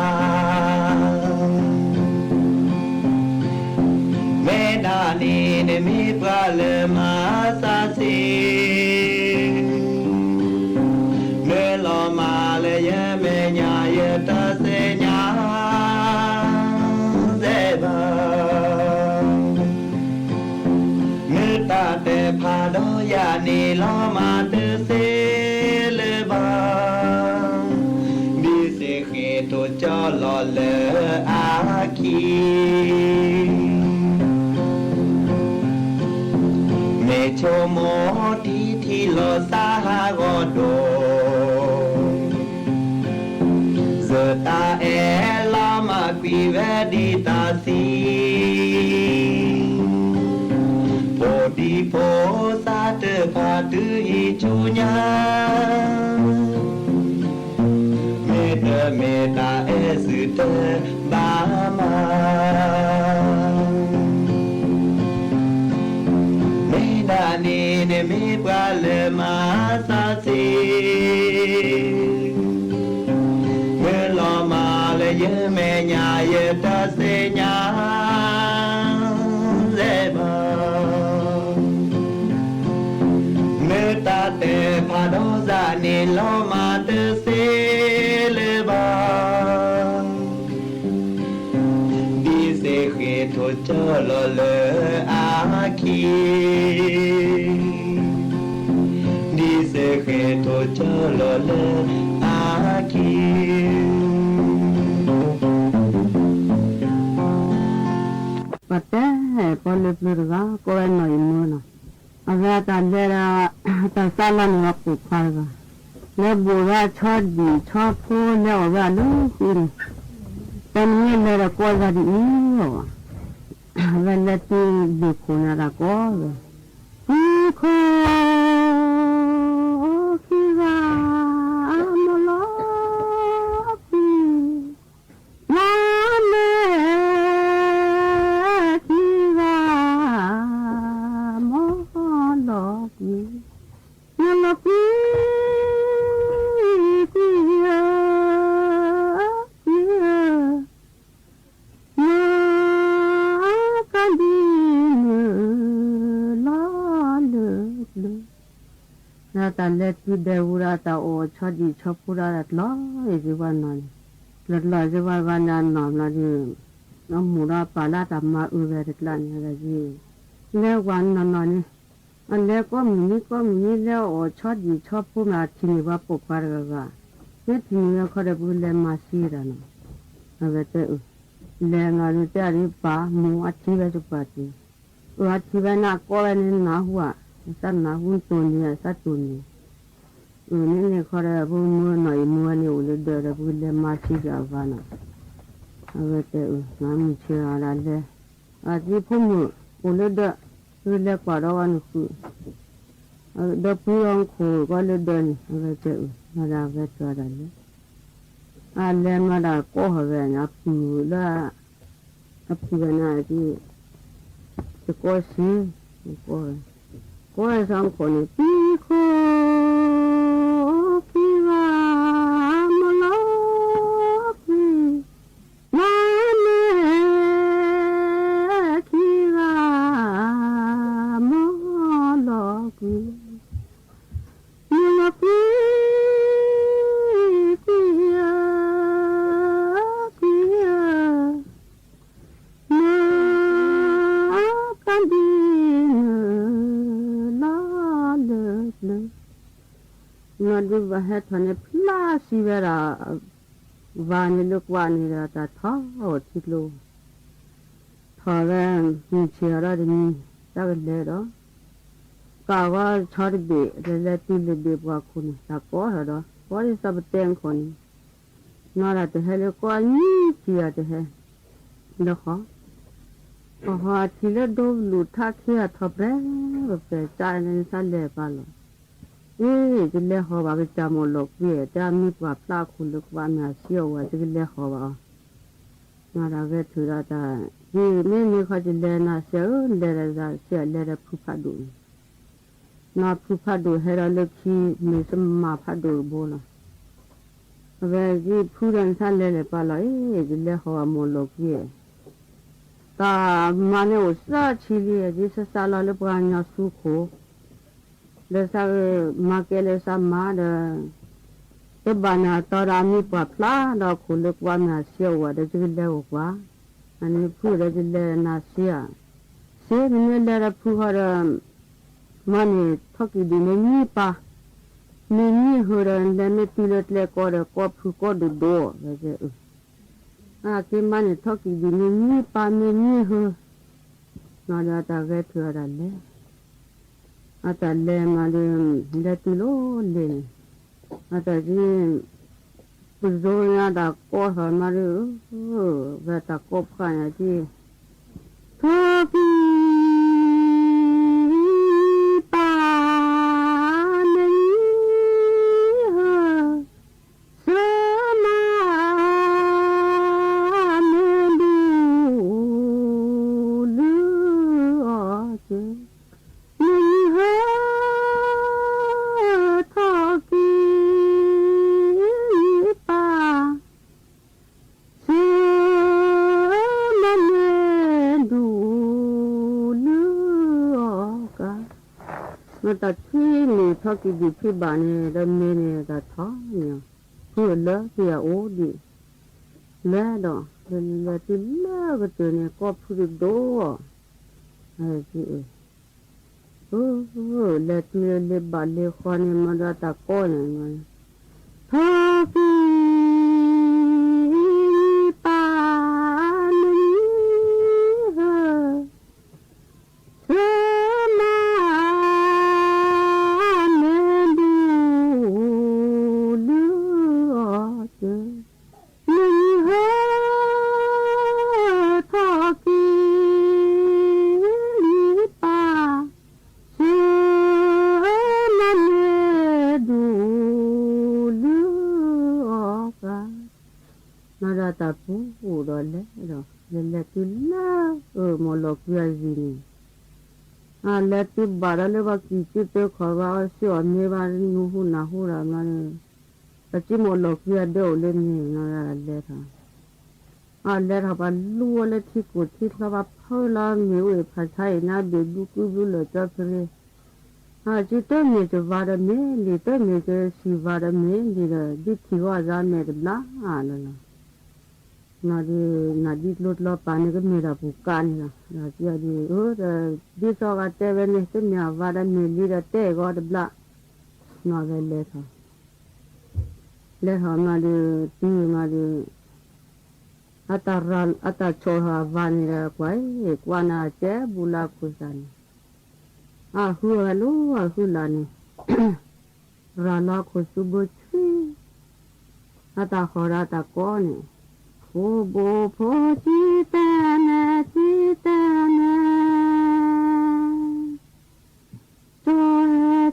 မ့ၢ်ဒၣ်န့ၣ်န့ၣ်မ့ၢ်ပှၤလၢမၤစၢၤစ့ၢ်, မ့ၢ်လီၤမၢ်လၢယမဲာ်ညါယတသ့ၣ်ညါသ့ဘၣ်. မ့ၢ်တၢ်တဲဖးဒီးယၤန့ၣ်လီၤမၢ်တသ့လၢၤဘၣ်, ဒ်စ့ၢ်ဃ့ၢ်ထိၣ်ကၠီလီၤလၢအခံ မ့ၢ်ဆိကမိၣ်ထံထံလီၤစၢ်ဟးဂီၤဒိၣ်, ယတၢ်အဲၣ်လီၤမၢ်ကွံာ်ဝဲဒ်တၢ်သံ, ဖိဒံဖိသၣ်တဖၣ်တုၤအံၤဆူညါ မ့ၢ်တမ့ၢ်တၢ်အဲၣ်သုတဘၣ်မး, မ့ၢ်ဒၣ်န့ၣ်န့ၣ်မ့ၢ်ပှၤလၢမၤစၢၤစ့ၢ်, မ့ၢ်လီၤမၢ်လၢယမဲာ်ညါယတသ့ၣ်ညါသ့ဘၣ်. မ့ၢ်တၢ်တဲဖးဒီးယၤန့ၣ်လီၤမၢ်တသ့လၢၤဘၣ်, ဒ်စ့ၢ်ဃ့ၢ်ထိၣ်ကၠီလီၤလၢအခံ, ဒ်စ့ၢ်ဃ့ၢ်ထိၣ်ကၠီလီၤလၢအခံ ပှၤတဲ ပှၤလၢပျၢၤတဂၤ ကိးဝဲနီၢ်အံၤမုၢ်နီၤ, အဝဲတၢ်လဲၤဒီး တၢ်စးလီၤန့ၣ် အပိာ်ခွါတဂၤ, လဲၤဘိၣ်ဝဲဆီဒံၣ်ဆီဖိ လဲၤအီၣ်ဝဲအလၢဃံန့ၣ်, တၢ်မ့ၢ်လဲၤဒီးကိးတၢ်ဒ်အံၤလီၤ, အဝဲလဲၤတုၤဘ့ၣ်ခိၣ်န့ၣ် တၢ်ကိးဝဲ, ဟံၣ်ခိၣ် ခံဂၤ မီၢ်လီၤကွံာ် နမဲာ်ခံဂၤ မီၢ်လီၤကွံာ်, မီၢ်လီၤကွံာ် ကွံာ်ဧၢ, ကွံာ်ဧၢ, မၤကဒံမုၢ်လီၤလၢပျၢၤ တၢ်လဲၤတုၤဒဲးဝူဒၣ်တၢ်အီၣ်ဆီဒံၣ်ဆီဖိဒၣ်တၢ်ကျီၢ်အံၤစ့ၢ်ဝဲနီၢ်န့ၣ်, ကျီၢ်ကျီၢ်စ့ၢ်ဝဲဘၣ်န့ၣ်အနီၢ်ဘျီဒုး, အမိၢ်ဒီးပၢ်လၢတၢ်မၤအုးဝဲတကျါန့ၣ် အဝဲဒၣ်, လဲၤကွၢ်နီၢ်နီၢ်န့ၣ်, အလဲၤကိးမုၢ်နံၤကိးမုၢ်နံၤ လဲၤအီၣ်ဆီဒံၣ်ဆီဖိမး ထံၣ်န့ၢ်ပှၤပိာ်ခွါတဂၤဂၤ, မ့ၢ်ထံၣ်န့ၢ်ဝဲခီဒီး ပကလဲၤမၤစံတၢ်နီၤ, အဝဲတဲအုး, လဲၤနီၢ်ဒုးတဲအဒုးပၢ်မိၢ်အထံၣ်ဝဲစပှၢ်က့ၤ အထံၣ်ဝဲန့ၣ် အကိးဝဲန့ၣ်နၢ်ဟူဧါ, အသးနၢ်ဟူတိၢ်န့ၣ် အသးတိၢ်န့ၣ်, အန့ၣ်န့ၣ်ခီဒီး ပမုၢ်နီၢ်အံၤမုၢ်ဝဲန့ၣ် အိၣ်လၢဒၢးဒီး ပကလဲၤမၤစံက့ၤအဂၤနီၤ, အဝဲတဲအုး နမုၢ်ဆ့ၣ်ဂၤဒၣ်လဲၤ, အသံဖိမုၣ်အိၣ်လၢဒၢး, ပကလဲၤကွၢ်ဒီးဝဲနဃုာ် ဒီးပှံအီၤခိၣ်ကီးလၢဒၢးန့ၣ် အဝဲတဲအုး မၤဒၣ်ဝဲတၢ်ဒၣ်လဲာ်, အလဲၤမၤဒၣ်ကိးဟီၣ်ဝဲန့ၣ် အပုၢ်လၢ အပုၢ်ဝဲန့ၣ် တကိးစ့ၢ်, ကိးဝဲ, ကိးဝဲဆၣ်ခိၣ်န့ၣ် ပံၤခိၣ် ခံဂၤ မီၢ်လီၤကွံာ်, မၤမဲာ်ခံဂၤ မီၢ် ဒုးဘၣ်ဟဲထီၣ်န့ၣ် ဖျါစံးဝဲဒၣ် ဝၤန့ၣ်လၢကွၢ်န့ၣ်ဒီး တၢ်ထီၣ်ထံကျိ ထီၣ်ဝဲ မုၢ်ဆ့ၣ်အီၤဒီးတနံၤ တၢ်ကလဲၤဒီး ကးဝဲဆီတဘ့ၣ် တလဲၤတုၤလၢဘ့ၣ်ပှၢ်ခိၣ်န့ၣ် တၢ်ကိးထီၣ်ဒီး ကိးဒ်သိးပတဲနခိၣ်န့ၣ် နီၢ်ဒၣ်တဟဲလၢကိးနံၤထံၣ်အတဟဲ လၢဟီၣ် ပဟီၣ်အထံၣ်လၢဒိဘလူၣ်ထးခ့အထီၣ်ပြဲ ပပဲာ်ကါန့ၣ် နသးလဲၤပာ်လီၤ အ့ ယလဲၤဟီၣ်ဘၣ်ကစၢ်မိၢ်လီၤကွံ တၢ်မ့ၢ်ပှၢ်ဖျါအခိၣ်လၢကဘၣ်မ့ၢ်အစ့အဝဲ ယကလဲၤဟီၣ်ဘၣ်အီၤ နီၢ်ဒၣ်ဂဲၤထၢၣ်ဒီးတၢ် ယမ့ၢ်န့ၢ်ခီ ယလဲၤနၤစ့ဧၢ လဲၤဒီးစ့ လဲၤဒီးဖုဖးဒိၣ်န့ၣ် နီၢ်ဖုဖးဒိၣ်ဟဲဒီးလၢခံ မ့ၢ်သမၢ်ဖးဒိၣ်တဘိလီၤ အဝဲယဖုဒီးနသးလဲၤလဲၤပာ်လီၤ အ့ ယလဲၤဟီၣ်ဘၣ်မိၢ်လီၤကွံ တၢ်မၤန့ၣ်အိၣ်သၢဆံလံ ယစစးလီၤလၢပှၤကညီစုခိၣ် ဒီးသးမၤကဲလၢသးမၤဒီး တဘၣ်နၤတီဒီးအမ့ၢ်ပှၢ်ဖျါဒီးအခိၣ်လၢကွၢ်မ့ၢ်အစ့အဝဲဒီး ယကလဲၤအိၣ်ကွၢ် အန့ၣ်ဖုဒီးယလဲၤနၤစ့ဧါ စ့ နမ့ၢ်လဲၤဒီးဖုဃီဒီး မၤန့ၢ်ထီၣ်ကံၢ်ဒံးမ့ၢ်မံပၢ် မ့ၢ်မံဟၢဒီး လဲၤမ့ၢ်တုၤလၢကျဲကိးဒီး ကိးဖုကိးဒိၣ်ဒိၣ် ဝဲ အက့ၤမၤန့ၢ်ထီၣ်ကံၢ်ဒံးမ့ၢ်မံပၢ်မ့ၢ်မံဟၢ နီၢ်ဒီးအတၢ်ဂဲၤထၢၣ်အတၢ်လဲၤ အတၢ်လဲၤမးဒီး လဲၤတုၤလီၤလ့ၤန့ၣ် အတၢ်က့ၤ ပစိညါတၢ်ကိးထီၣ်မးဒီး ဝဲတၢ်ကိးဖှိၣ်န့ၣ်က့ၤ ထီၣ်ကံၢ် ပၢ် မ့ၢ်မံဟၢ ဆၢမါ မ့ၢ်ဒူၣ် လုၢ်အီၣ်က့ၤ မ့ၢ်မံဟၢ ထီၣ်ကံၢ် ပၢ် ဆၢမါ မ့ၢ်ဒူၣ် လုၢ်အီၣ်ကါ မ့ၢ်တၢ်ထွံၣ်န့ၣ် ထီၣ်ကံၢ်ဒံးဖံးဘၣ်န့ၣ် ဒီးမ့ၢ်န့ၣ်တၢ်ထီၣ်န့ၣ် ဖုလၢက့ၤအအိၣ်ဒံး လဲၤဒီး လဲၤတုၤလၢကတၢၢ်န့ၣ် ကိးဖုတဒိၣ်အီၤ အ လဲၤတုၤလၢဘၣ်လ့ၤဃီန့ၣ် မ့ၢ်ဒီးတၢ်ကိးန့ၣ် ထီၣ်ကံၢ် ပၢ် မ့ၢ်မံဟၢ ဆၢမါ မ့ၢ်ဒူၣ် လုၢ်အီၣ်က့ၤ မ့ၢ်မံဟၢ ထီၣ်ကံၢ် ပၢ် ဆၢမါ မ့ၢ်ဒူၣ် လုၢ်အီၣ်ကါ မ့ၢ်ဒီးတၢ်ပူၤဒီးလဲၤဒီး လဲၤလဲၤတုၤလၢ အၢ မိၢ်လီၤကွံအယံၤန့ၣ် အလဲၤတုၤဘၣ်ဒီးလၢပှၤကံၢ်ကၠ့တၢခီၣ်ဘၣ်အီၤ စ့အီၣ်မ့ၤဘၣ် နူဟူနၢ်ဟူဒီးမ့ၢ်ဒီး ပစ့မိၢ်လီၤကွံအဒၢအိၣ်လၢန့ၣ် မ့ၢ်ဒီးလဲၤထီၣ် အလဲၤထီၣ်ပှၤလူအီၤလၢထံကိၢ်ထံချီ ပှၤဖၢလီၤမ့ၣ်အူအံၤဖးဆါအံၤ နဘ့ၣ်ဘျူးကုဘျူးလၢာ်ကၠီဖရဲ အစ့တမ့ၢ်ကဝၤဒီးမ့ၢ်လံ တမ့ၢ်ကစံၣ်ဝၤဒီးမ့ၢ်လံဒီး ဒ်ထံၣ်ဂီၤအသးမဲာ်တဘျါလီၤလီၤ နီၢ်ဒုး နၤဒ်ကျိတလီၤပာ်န့ၣ် ကမ့ၢ်တၢ်ပူၤကါန့ၣ်လီၤ ဒီးကဒုး အၢ ဒ်သိးဂၤတဲဝဲန့ၣ် တမ့ၢ်အဝၤဒီးမ့ၢ်လံဒီးတဲဂီၤတဘျါ နီၢ်ဝဲလဲၤထီၣ် လဲၤထီၣ်မးဒုး တုၤမးဒုး အတၢ်ရၤ အတၢ်ဆီၣ်ထီၣ်အဝၤန့ၣ်ဒီး ကွၢ်အံၤ ကွၢ်နၤကဲဘူးလၢအခိၣ်သးန့ၣ် အဟုအဂၤလီၤ အဟုလၢန့ၣ် ရၤလီၤခိၣ်သူဘိဆှံ အတၢ်ဟီၣ်ဒီးအတၢ်ကိးန့ၣ် ဖိဘိဖိဆံတဲမဲာ်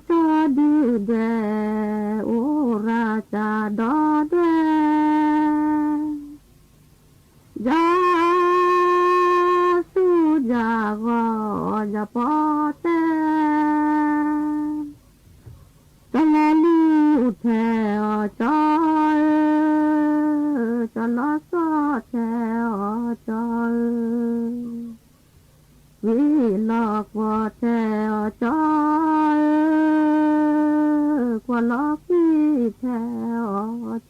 ဆံတဲမဲာ် ကၠီဟဲကၠီဒုၣ်ဒွဲၣ် အိၣ်ရၤကၢ်ဒီဒွဲၣ် ယၤသူယၤဂီၤယၤပီၤတဲ တလီၤလူၢ်ထဲအီၤကၠီဧၢ, တလီၤစီၣ်ထဲအီၤကၠီဧၢ, ဝံၤလီၤကွီၢ်ထဲအီၤကၠီဧၢ, ကွၢ်လီၤကွံာ်ထဲအီၤကၠီဧၢ.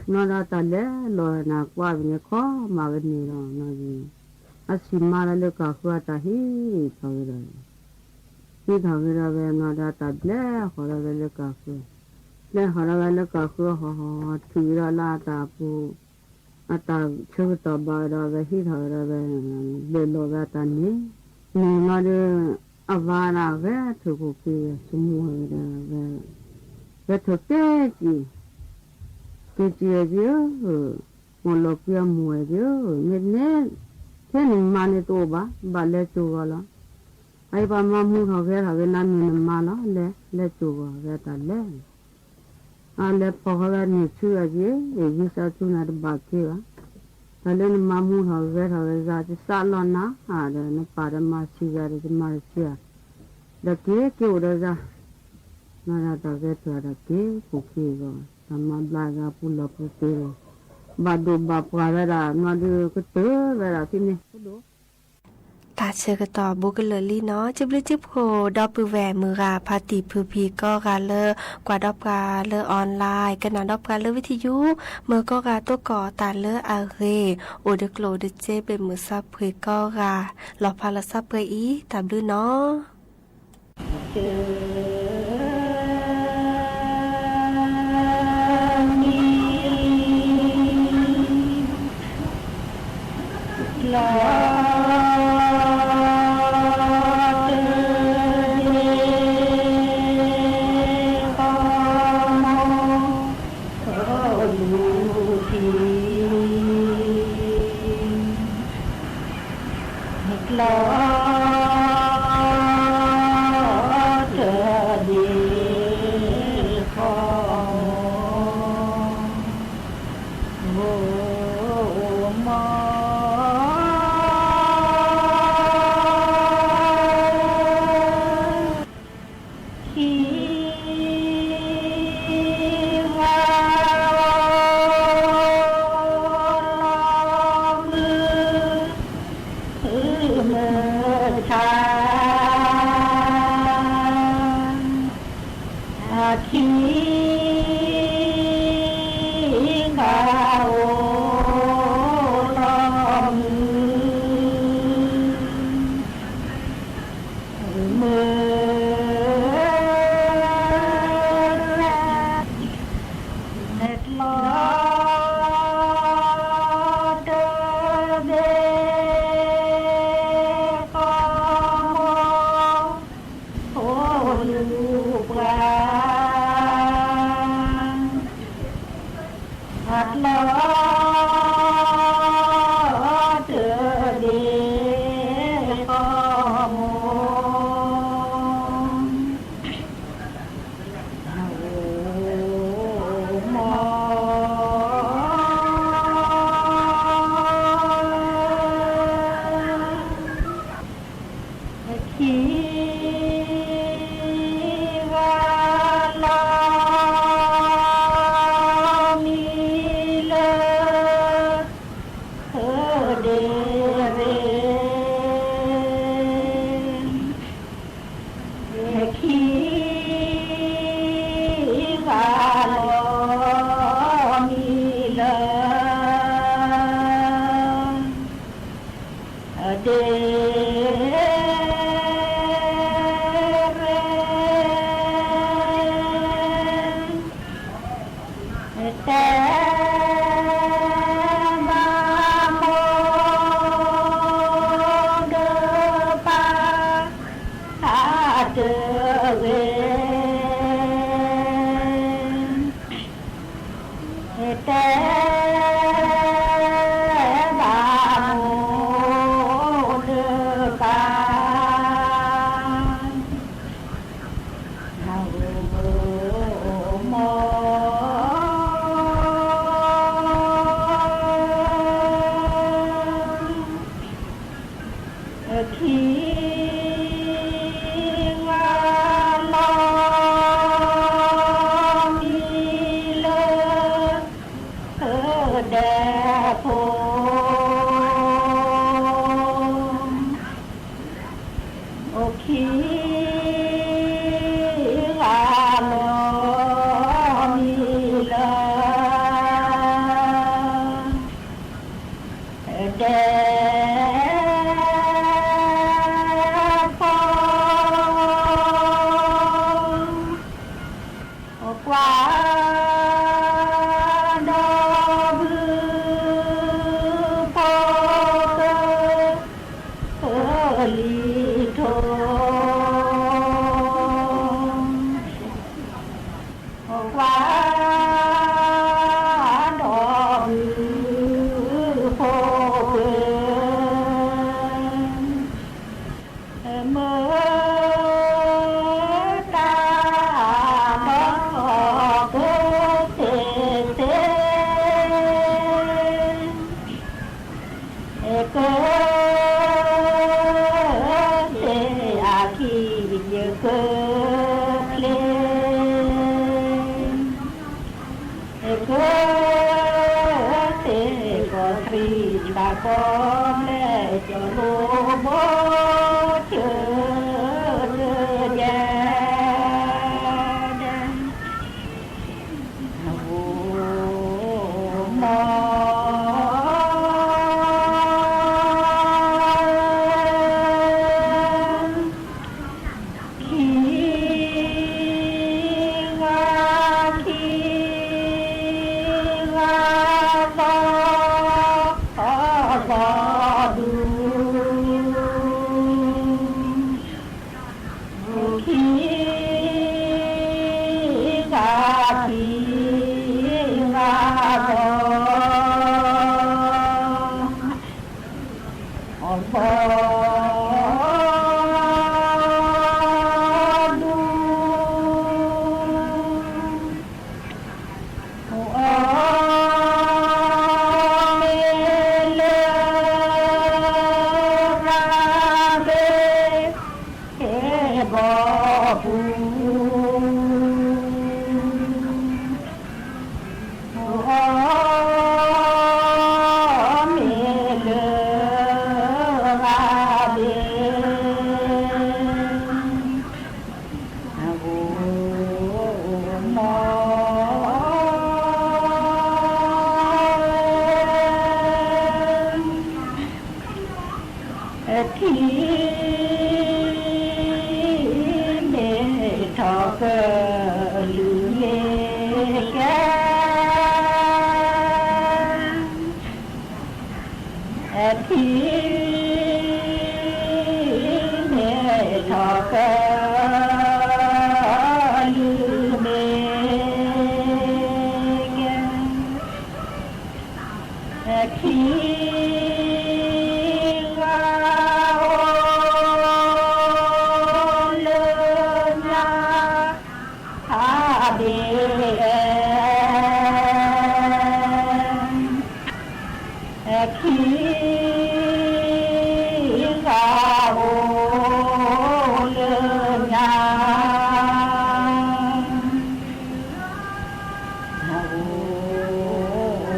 နီၢ်ဒီးတၢ်လဲၤလီၤနၤကွၢ်ဝဲန့ၣ် ခီမၤဝဲန့ၣ်လီၤ. အစံးမါလၢလၢကၤဃုအတၢ်ဟ့ၣ်ထီၣ်ဝဲဒီး ဟံးထီၣ်က့ၤဒီးဝဲနီၢ်ဒီးတၢ်ဘျဲးဟီၣ်ဒီးဝဲလၢကီၢ်ဃု, ဘျဲးဟီၣ်ဒီးဝဲလၢကီၢ်ဃုဟီၣ်ဟီၣ် ထုးက့ၤဒီးလၢအတၢ်ပူၤ, အတၢ်ဆၢကတီၢ်ဘၣ်ဒီးဝဲဟံးထီၣ်က့ၤဒီးဝဲ ဘျဲးလီၤဝဲအတၢ်န့ၣ်, န့ၣ်နီၢ်ဒီး အဝၤဒၣ်ဂဲၤထၢၣ်ခိၣ်ခံဂၤ ဆိကမိၣ်ဝဲဒီးဝဲ ဝဲထၢၣ်က့ၤကံၣ်, က့ၤကံၣ်ဝဲက့ၤဧၢ, မိၢ်လီၤကွံအမိၢ်ဝဲက့ၤဧၢ, မ့ၢ်န့ၣ် ထဲနမါန့ၣ်တအိၣ်ဘၣ်, ဘၣ်လဲၤစိာ်ဂီၤလီၤ. အအံၤပှၤမၤမူထီၣ်ဂဲၤထီၣ်က့ၤနၤမ့ၢ်နမါလီၤ, လဲၤ လဲၤစိာ်ဂီၤဝဲတၢ်လဲၤ အလဲၤဖီၣ်ဃီဝဲန့ၢ်ဆူအက့ၤ, ဂံၢ်စၢ်ဆူနၤတဘၣ်က့ၤဘၣ်. တၢ်လၢနမၤမူထီၣ်ဂဲၤထီၣ်ဝဲယၤ ယစးလီၤနၤ, ဒီးနပၢ်ဒီးမၤဆံးယၤဒီး ယမၤတဆံးဧါ, ဒီးက့ၤက့ၤအိၣ်ဒီးယၤ, နီၢ်ဒီးတၢ်ဂဲၤထၢၣ်ဒီးက့ၤခိၣ်ခံဂီၤ, တၢ်မၤဘျါဂၤပူၤလီၢ်ပူၤသ့ဒီး ဘၣ်ဒိၣ်ဘၣ်ပှၢ်ဝဲဒၣ် နီၢ်ဒီးကတၢၢ်ဝဲဒၣ်ဖဲန့ၣ် တၢ်ဆၢကတီၢ်ဘူးကလၢာ်လံနီၤ, စံးဘျုးစံးဖှိၣ်ဒီပုၢ်ဝဲၢ်မုၢ်ဂၤ ဖါတံၢ်ဖုဖံကိးဂၤလၢ ကွၢ်ဒီးပှၤလၢ online ကနၣ်ဒီးပှၤလၢ ဝံထံယူ, မ့ၢ်ကိးဂၤသကိးတၢ်လၢအဂ့ၤ, အိၣ်တကျိၣ်အိၣ်တစ့ ပ့ၢ်မုၢ်ဆါဖှ့ကိးဂၤ, လီၤဖးလီၤဆါပှဲၤအံၤ တၢ်ဘျုးနီၤ. ကျီတဒ့ခီ မီ ခံဂၤလီၤမုၢ် မုၢ်ဆါ ခံဂၤအိၣ်လီၤမုၢ် မုၢ် ကျီတဘ့ၣ်ဃီ မိၢ်ဖိလူၤပှၤ အကျီတဘ့ၣ်ဃီ မိၢ် မီ ခံဂၤလီၤမံလၢ ဒ့ရ့ ခံဂၤလီၤမံလၢ ဒ့ရ့ တဲဘၣ်မိၢ်ဒီးပၢ် အတဂ့ၤ တဲဘၣ်မိၢ်ဒီးပၢ် မီ ခံဂၤလီၤမံလၢ ဒဲဖိ အိၣ်ခံဂၤလီၤမံလၢ ဒဲဖိ ကသ့ၣ်ကီးသရံးတၢ်ကီၢ်လဲၣ် ကၠီၤလိဘိကၠၢတယဲၢ်ဒဲး အဂီၢ်မီၢ် ခံဂၤ ခံဂၤ သီသီဒူၣ် ခံဂၤ ခံဂၤ သီ သီဒူၣ် အီၣ်မ့ၤလၢ ရၤဘ့ ဟဲဘီပူၤ အီၣ်မ့ၤလၢ ရၤဘ့ အဂီၢ်မီၢ် ထံ မ့ၢ်ထီၣ်ကလုာ်မ့ၢ်ကဲ ထံ မ့ၢ်ထီၣ်ကလုာ်မ့ၢ် ခံဂၤ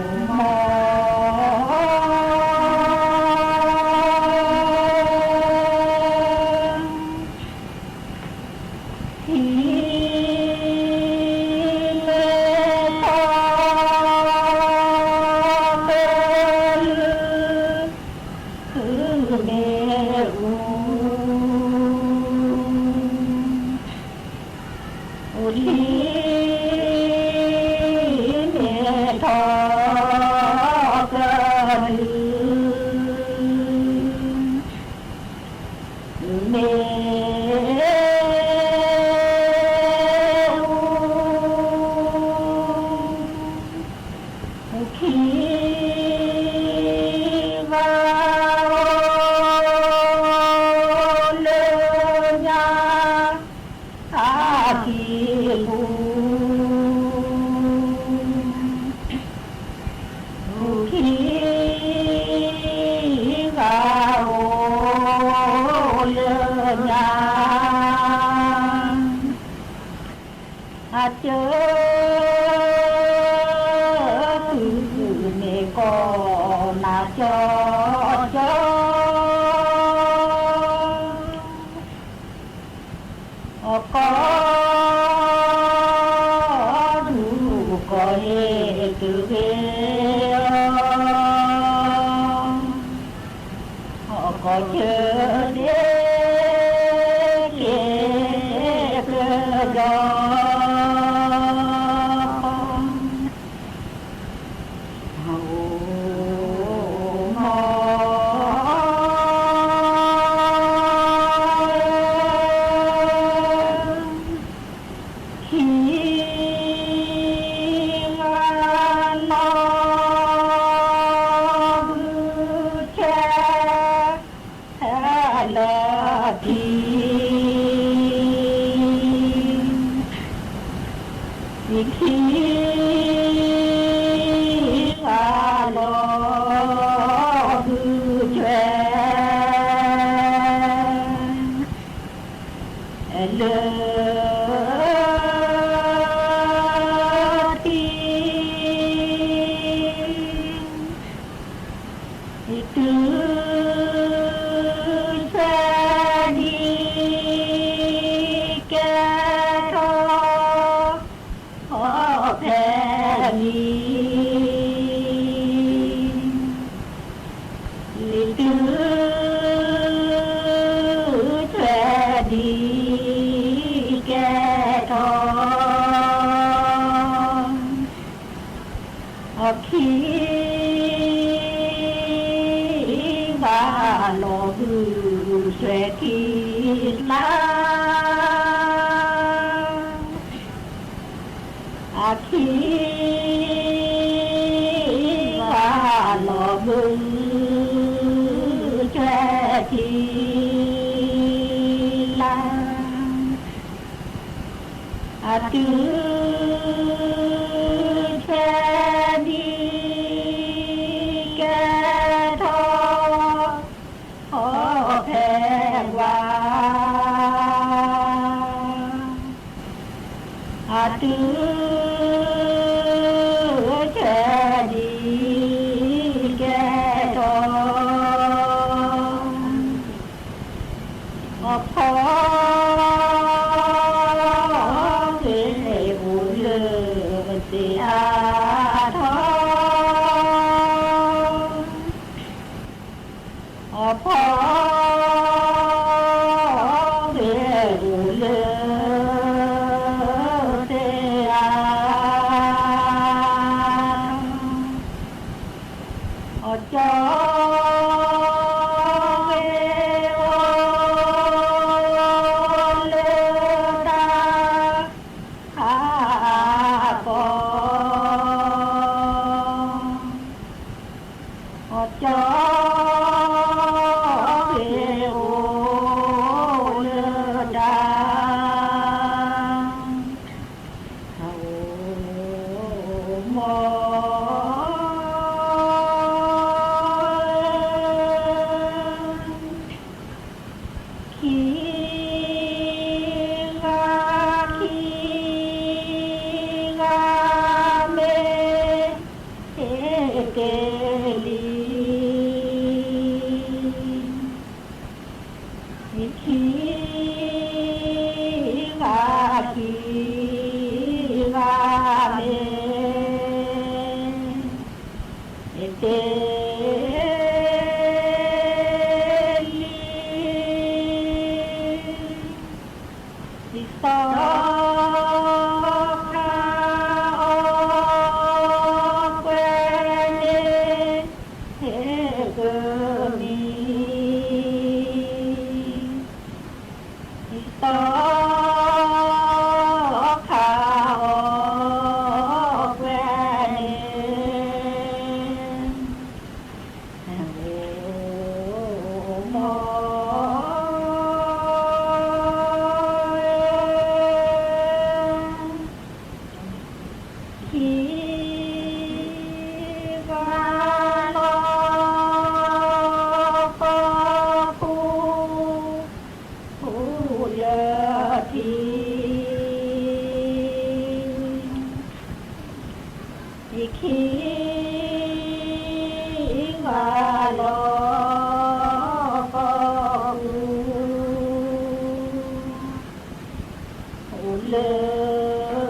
အိၣ်လၢညါ အဘ့ ခံ ဂၤ အိၣ်လၢညါ အဂီၢ်မီၢ် ထံ မ့ၢ်ထီၣ်ကလုာ် မ့ၢ်အူ ထံ မ့ၢ်ထီၣ်ကလုာ် မ့ၢ်အူ ခံ ဂၤ အိၣ်လၢညါ အခံပူၤ ခံ ဂၤ အိၣ်လၢညါ အစၢ သုမ့ၢ်ကီၢ်နၤကၠီကၠီ အကီၢ်ဒူၣ် ကီၢ်ဟ့ၣ်သုဂ့ၤအီၤ အကီၢ်စၢဒ့ က့ၤကဒီး အဂီၢ်မီၢ် ခံ ဂၤ နီၢ်ဘုဆဲ ဟဲလီၤ လံာ် လံာ်တုဆွဲဒ်ကဲထီၣ် အခံ ဘၣ်လီၤဘုဆွဲခံလါ အခံ ဘၣ်လီၤဘုဆွဲခံလါ အတုဆွဲဒ်ကဲထီၣ် ဖဲကွၢ် အတု ဆဲဒ်ကဲထီၣ် အဖီ ဂ့ၤအိၣ်လၢသ့ၣ်အါထီၣ် အဖီ ဂ့ၤအိၣ်လၢသ့ၣ်အါ အကၠီ ဂ့ၤအိၣ်လၢတၢ် အကီ အကၠီ ဂ့ၤအိၣ်လၢတၢ် အအိၣ်မီ ခံ ဂၤ ခံ ဂၤ မ့ၢ် ဟ့ၣ်က့ၤလံ ခံ ဂၤ ခံ ဂၤ မ့ၢ် ဟ့ၣ်က့ၤလံ ဒ်သိး ခါအီၤကွဲန့ၣ် ဟ့ၣ်က့ၤမံၤ ဒ်သိး ခါအီၤကွဲန့ၣ် အအိၣ်မီ ခံ ဂၤလီၤ ကီၢ်ပူၤ လၢထံ ခံ ဂၤလီၤ ကီၢ်ပူၤ အိၣ်လၢ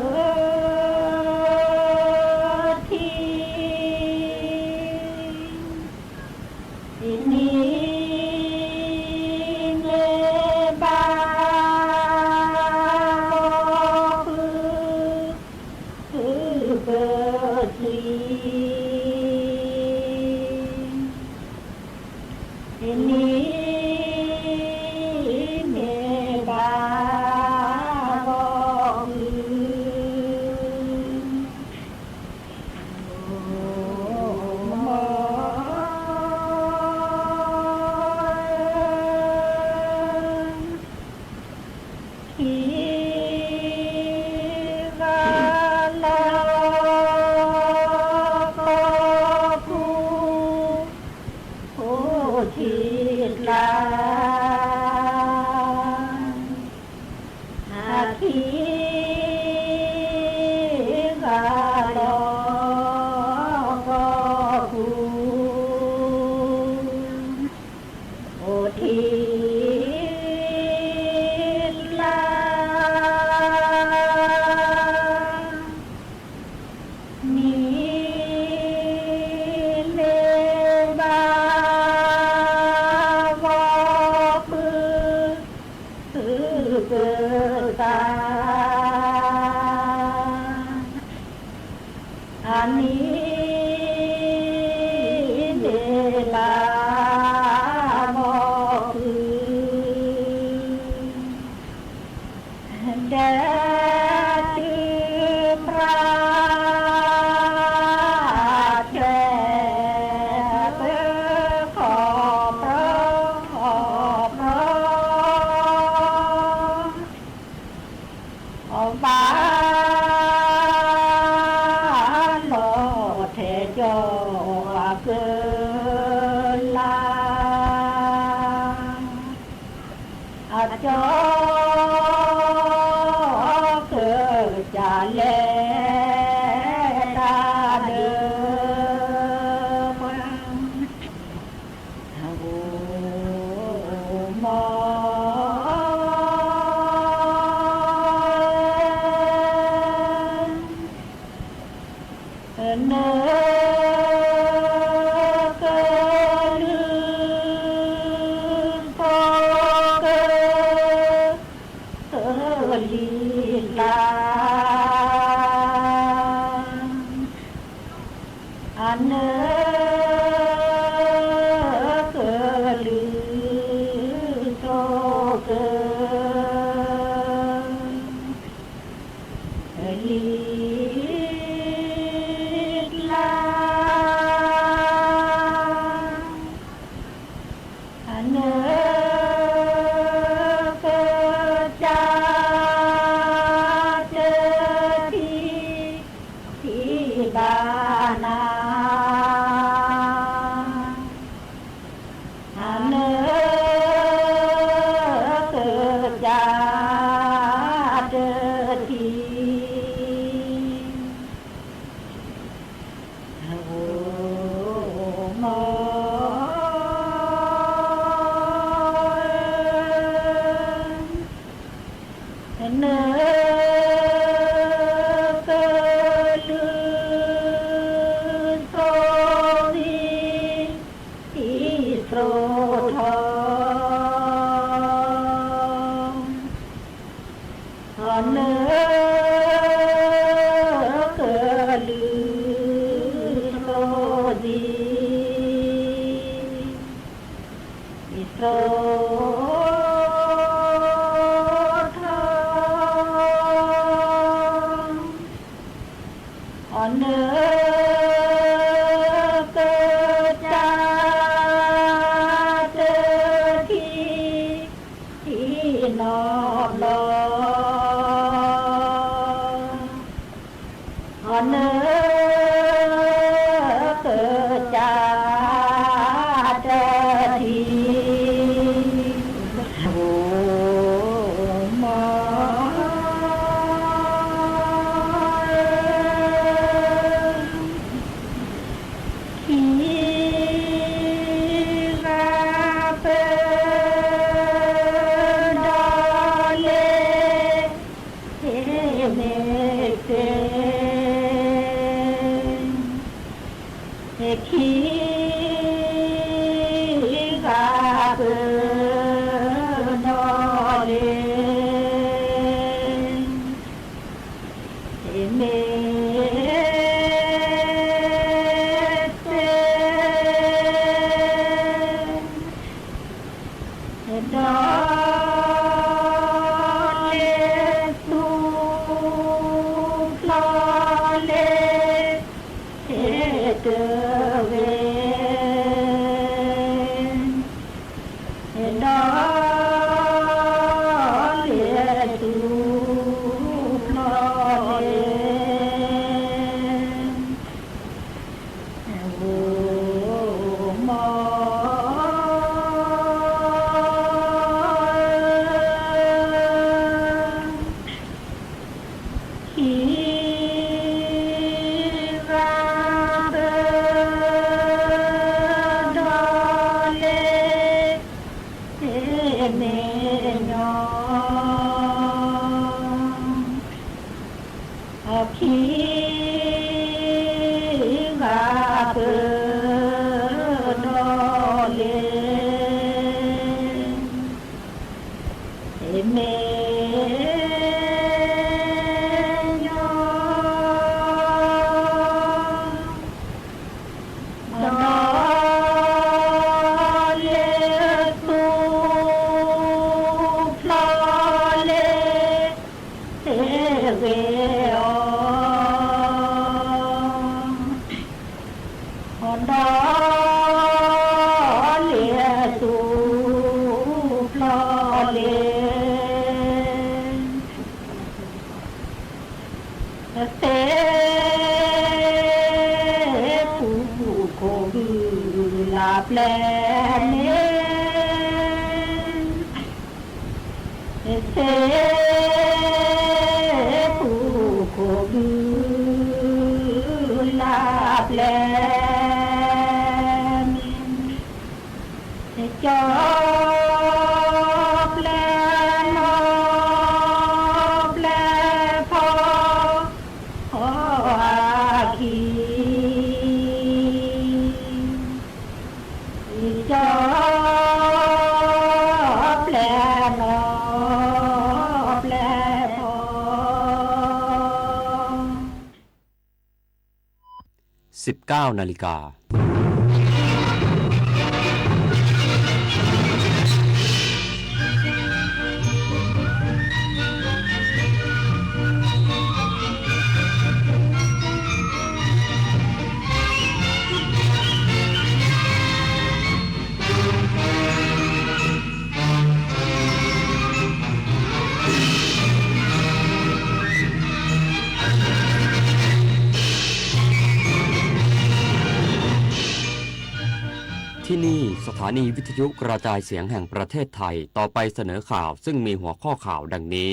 ထံ အနံၤမ့ၢ်ဘၣ် ဃု ဃုပၢၤသွံ အနံၤမ့ၢ်ဘၣ် ဃု မီ ခံ ဂၤလီၤ ကီၢ် နံၤမ့ၢ်ဘၣ်ဂီၤပုၢ် သုကသး အနံၤမ့ၢ်ဘၣ်ဂီၤပုၢ် ဒဲးတုၤပြး ဒဲးပၢၤခီၣ်ပြီ အီၣ်ဘၣ်လီၤထဲကၠီအက လါ အကၠီကစၢ်လဲၤ တၢ်ဒၢးပှၤ အဂီၢ်မီၢ် နကလုၢ်ဖိက လံၤလါ အနကလုၢ်ဖိက လံၤလါ အနကစၢ်တထံၣ် ထံၣ်ဘၣ်နၤ အနကစၢ်တထံၣ် အဂီၢ်မီၢ် နကလုၢ်သိသံ သံသြိထီၣ် အနကလုၢ်သိသံ သံသြိထီၣ် အနကစၢ်တထံၣ် ထံၣ်နီၢ်ဘျီ အနကစၢ်တထံၣ် အဂီၢ်မီၢ် ခံဂၤပၢၢ် ဒီးလ့ၤ မ့ၢ်စ့ၢ် ခံဂၤပၢၢ် ဒီးလ့ၤ မ့ၢ်စ့ၢ် ဒီးလ့ၤသူၣ်ဖျီလ့ၤ ဟဲတဂ့ၤ ဒီးလ့ၤသူၣ်ဖျီလ့ၤ အဂီၢ်မီၢ် ခံဂၤပၢၢ် ဒီးလ့ၣ်သူၣ်ဖျီလ့ၣ် သ့ၣ်ပူၤခိၣ်ဘုလၢပျဲၢ်န့ၣ်, သ့ၣ်ပူၤခိၣ်ဘုလၢပျဲၢ်န့ၣ်, ကၠီပျဲၢ်နီၣ်ပျဲၢ်ဖီအခံ ကၠီပျဲၢ်နီၣ်ပျဲၢ်ဖီ สิบเก้านาฬิกา ที่นี่สถานีวิทยุกระจายเสียงแห่งประเทศไทย ต่อไปเสนอข่าวซึ่งมีหัวข้อข่าวดังนี้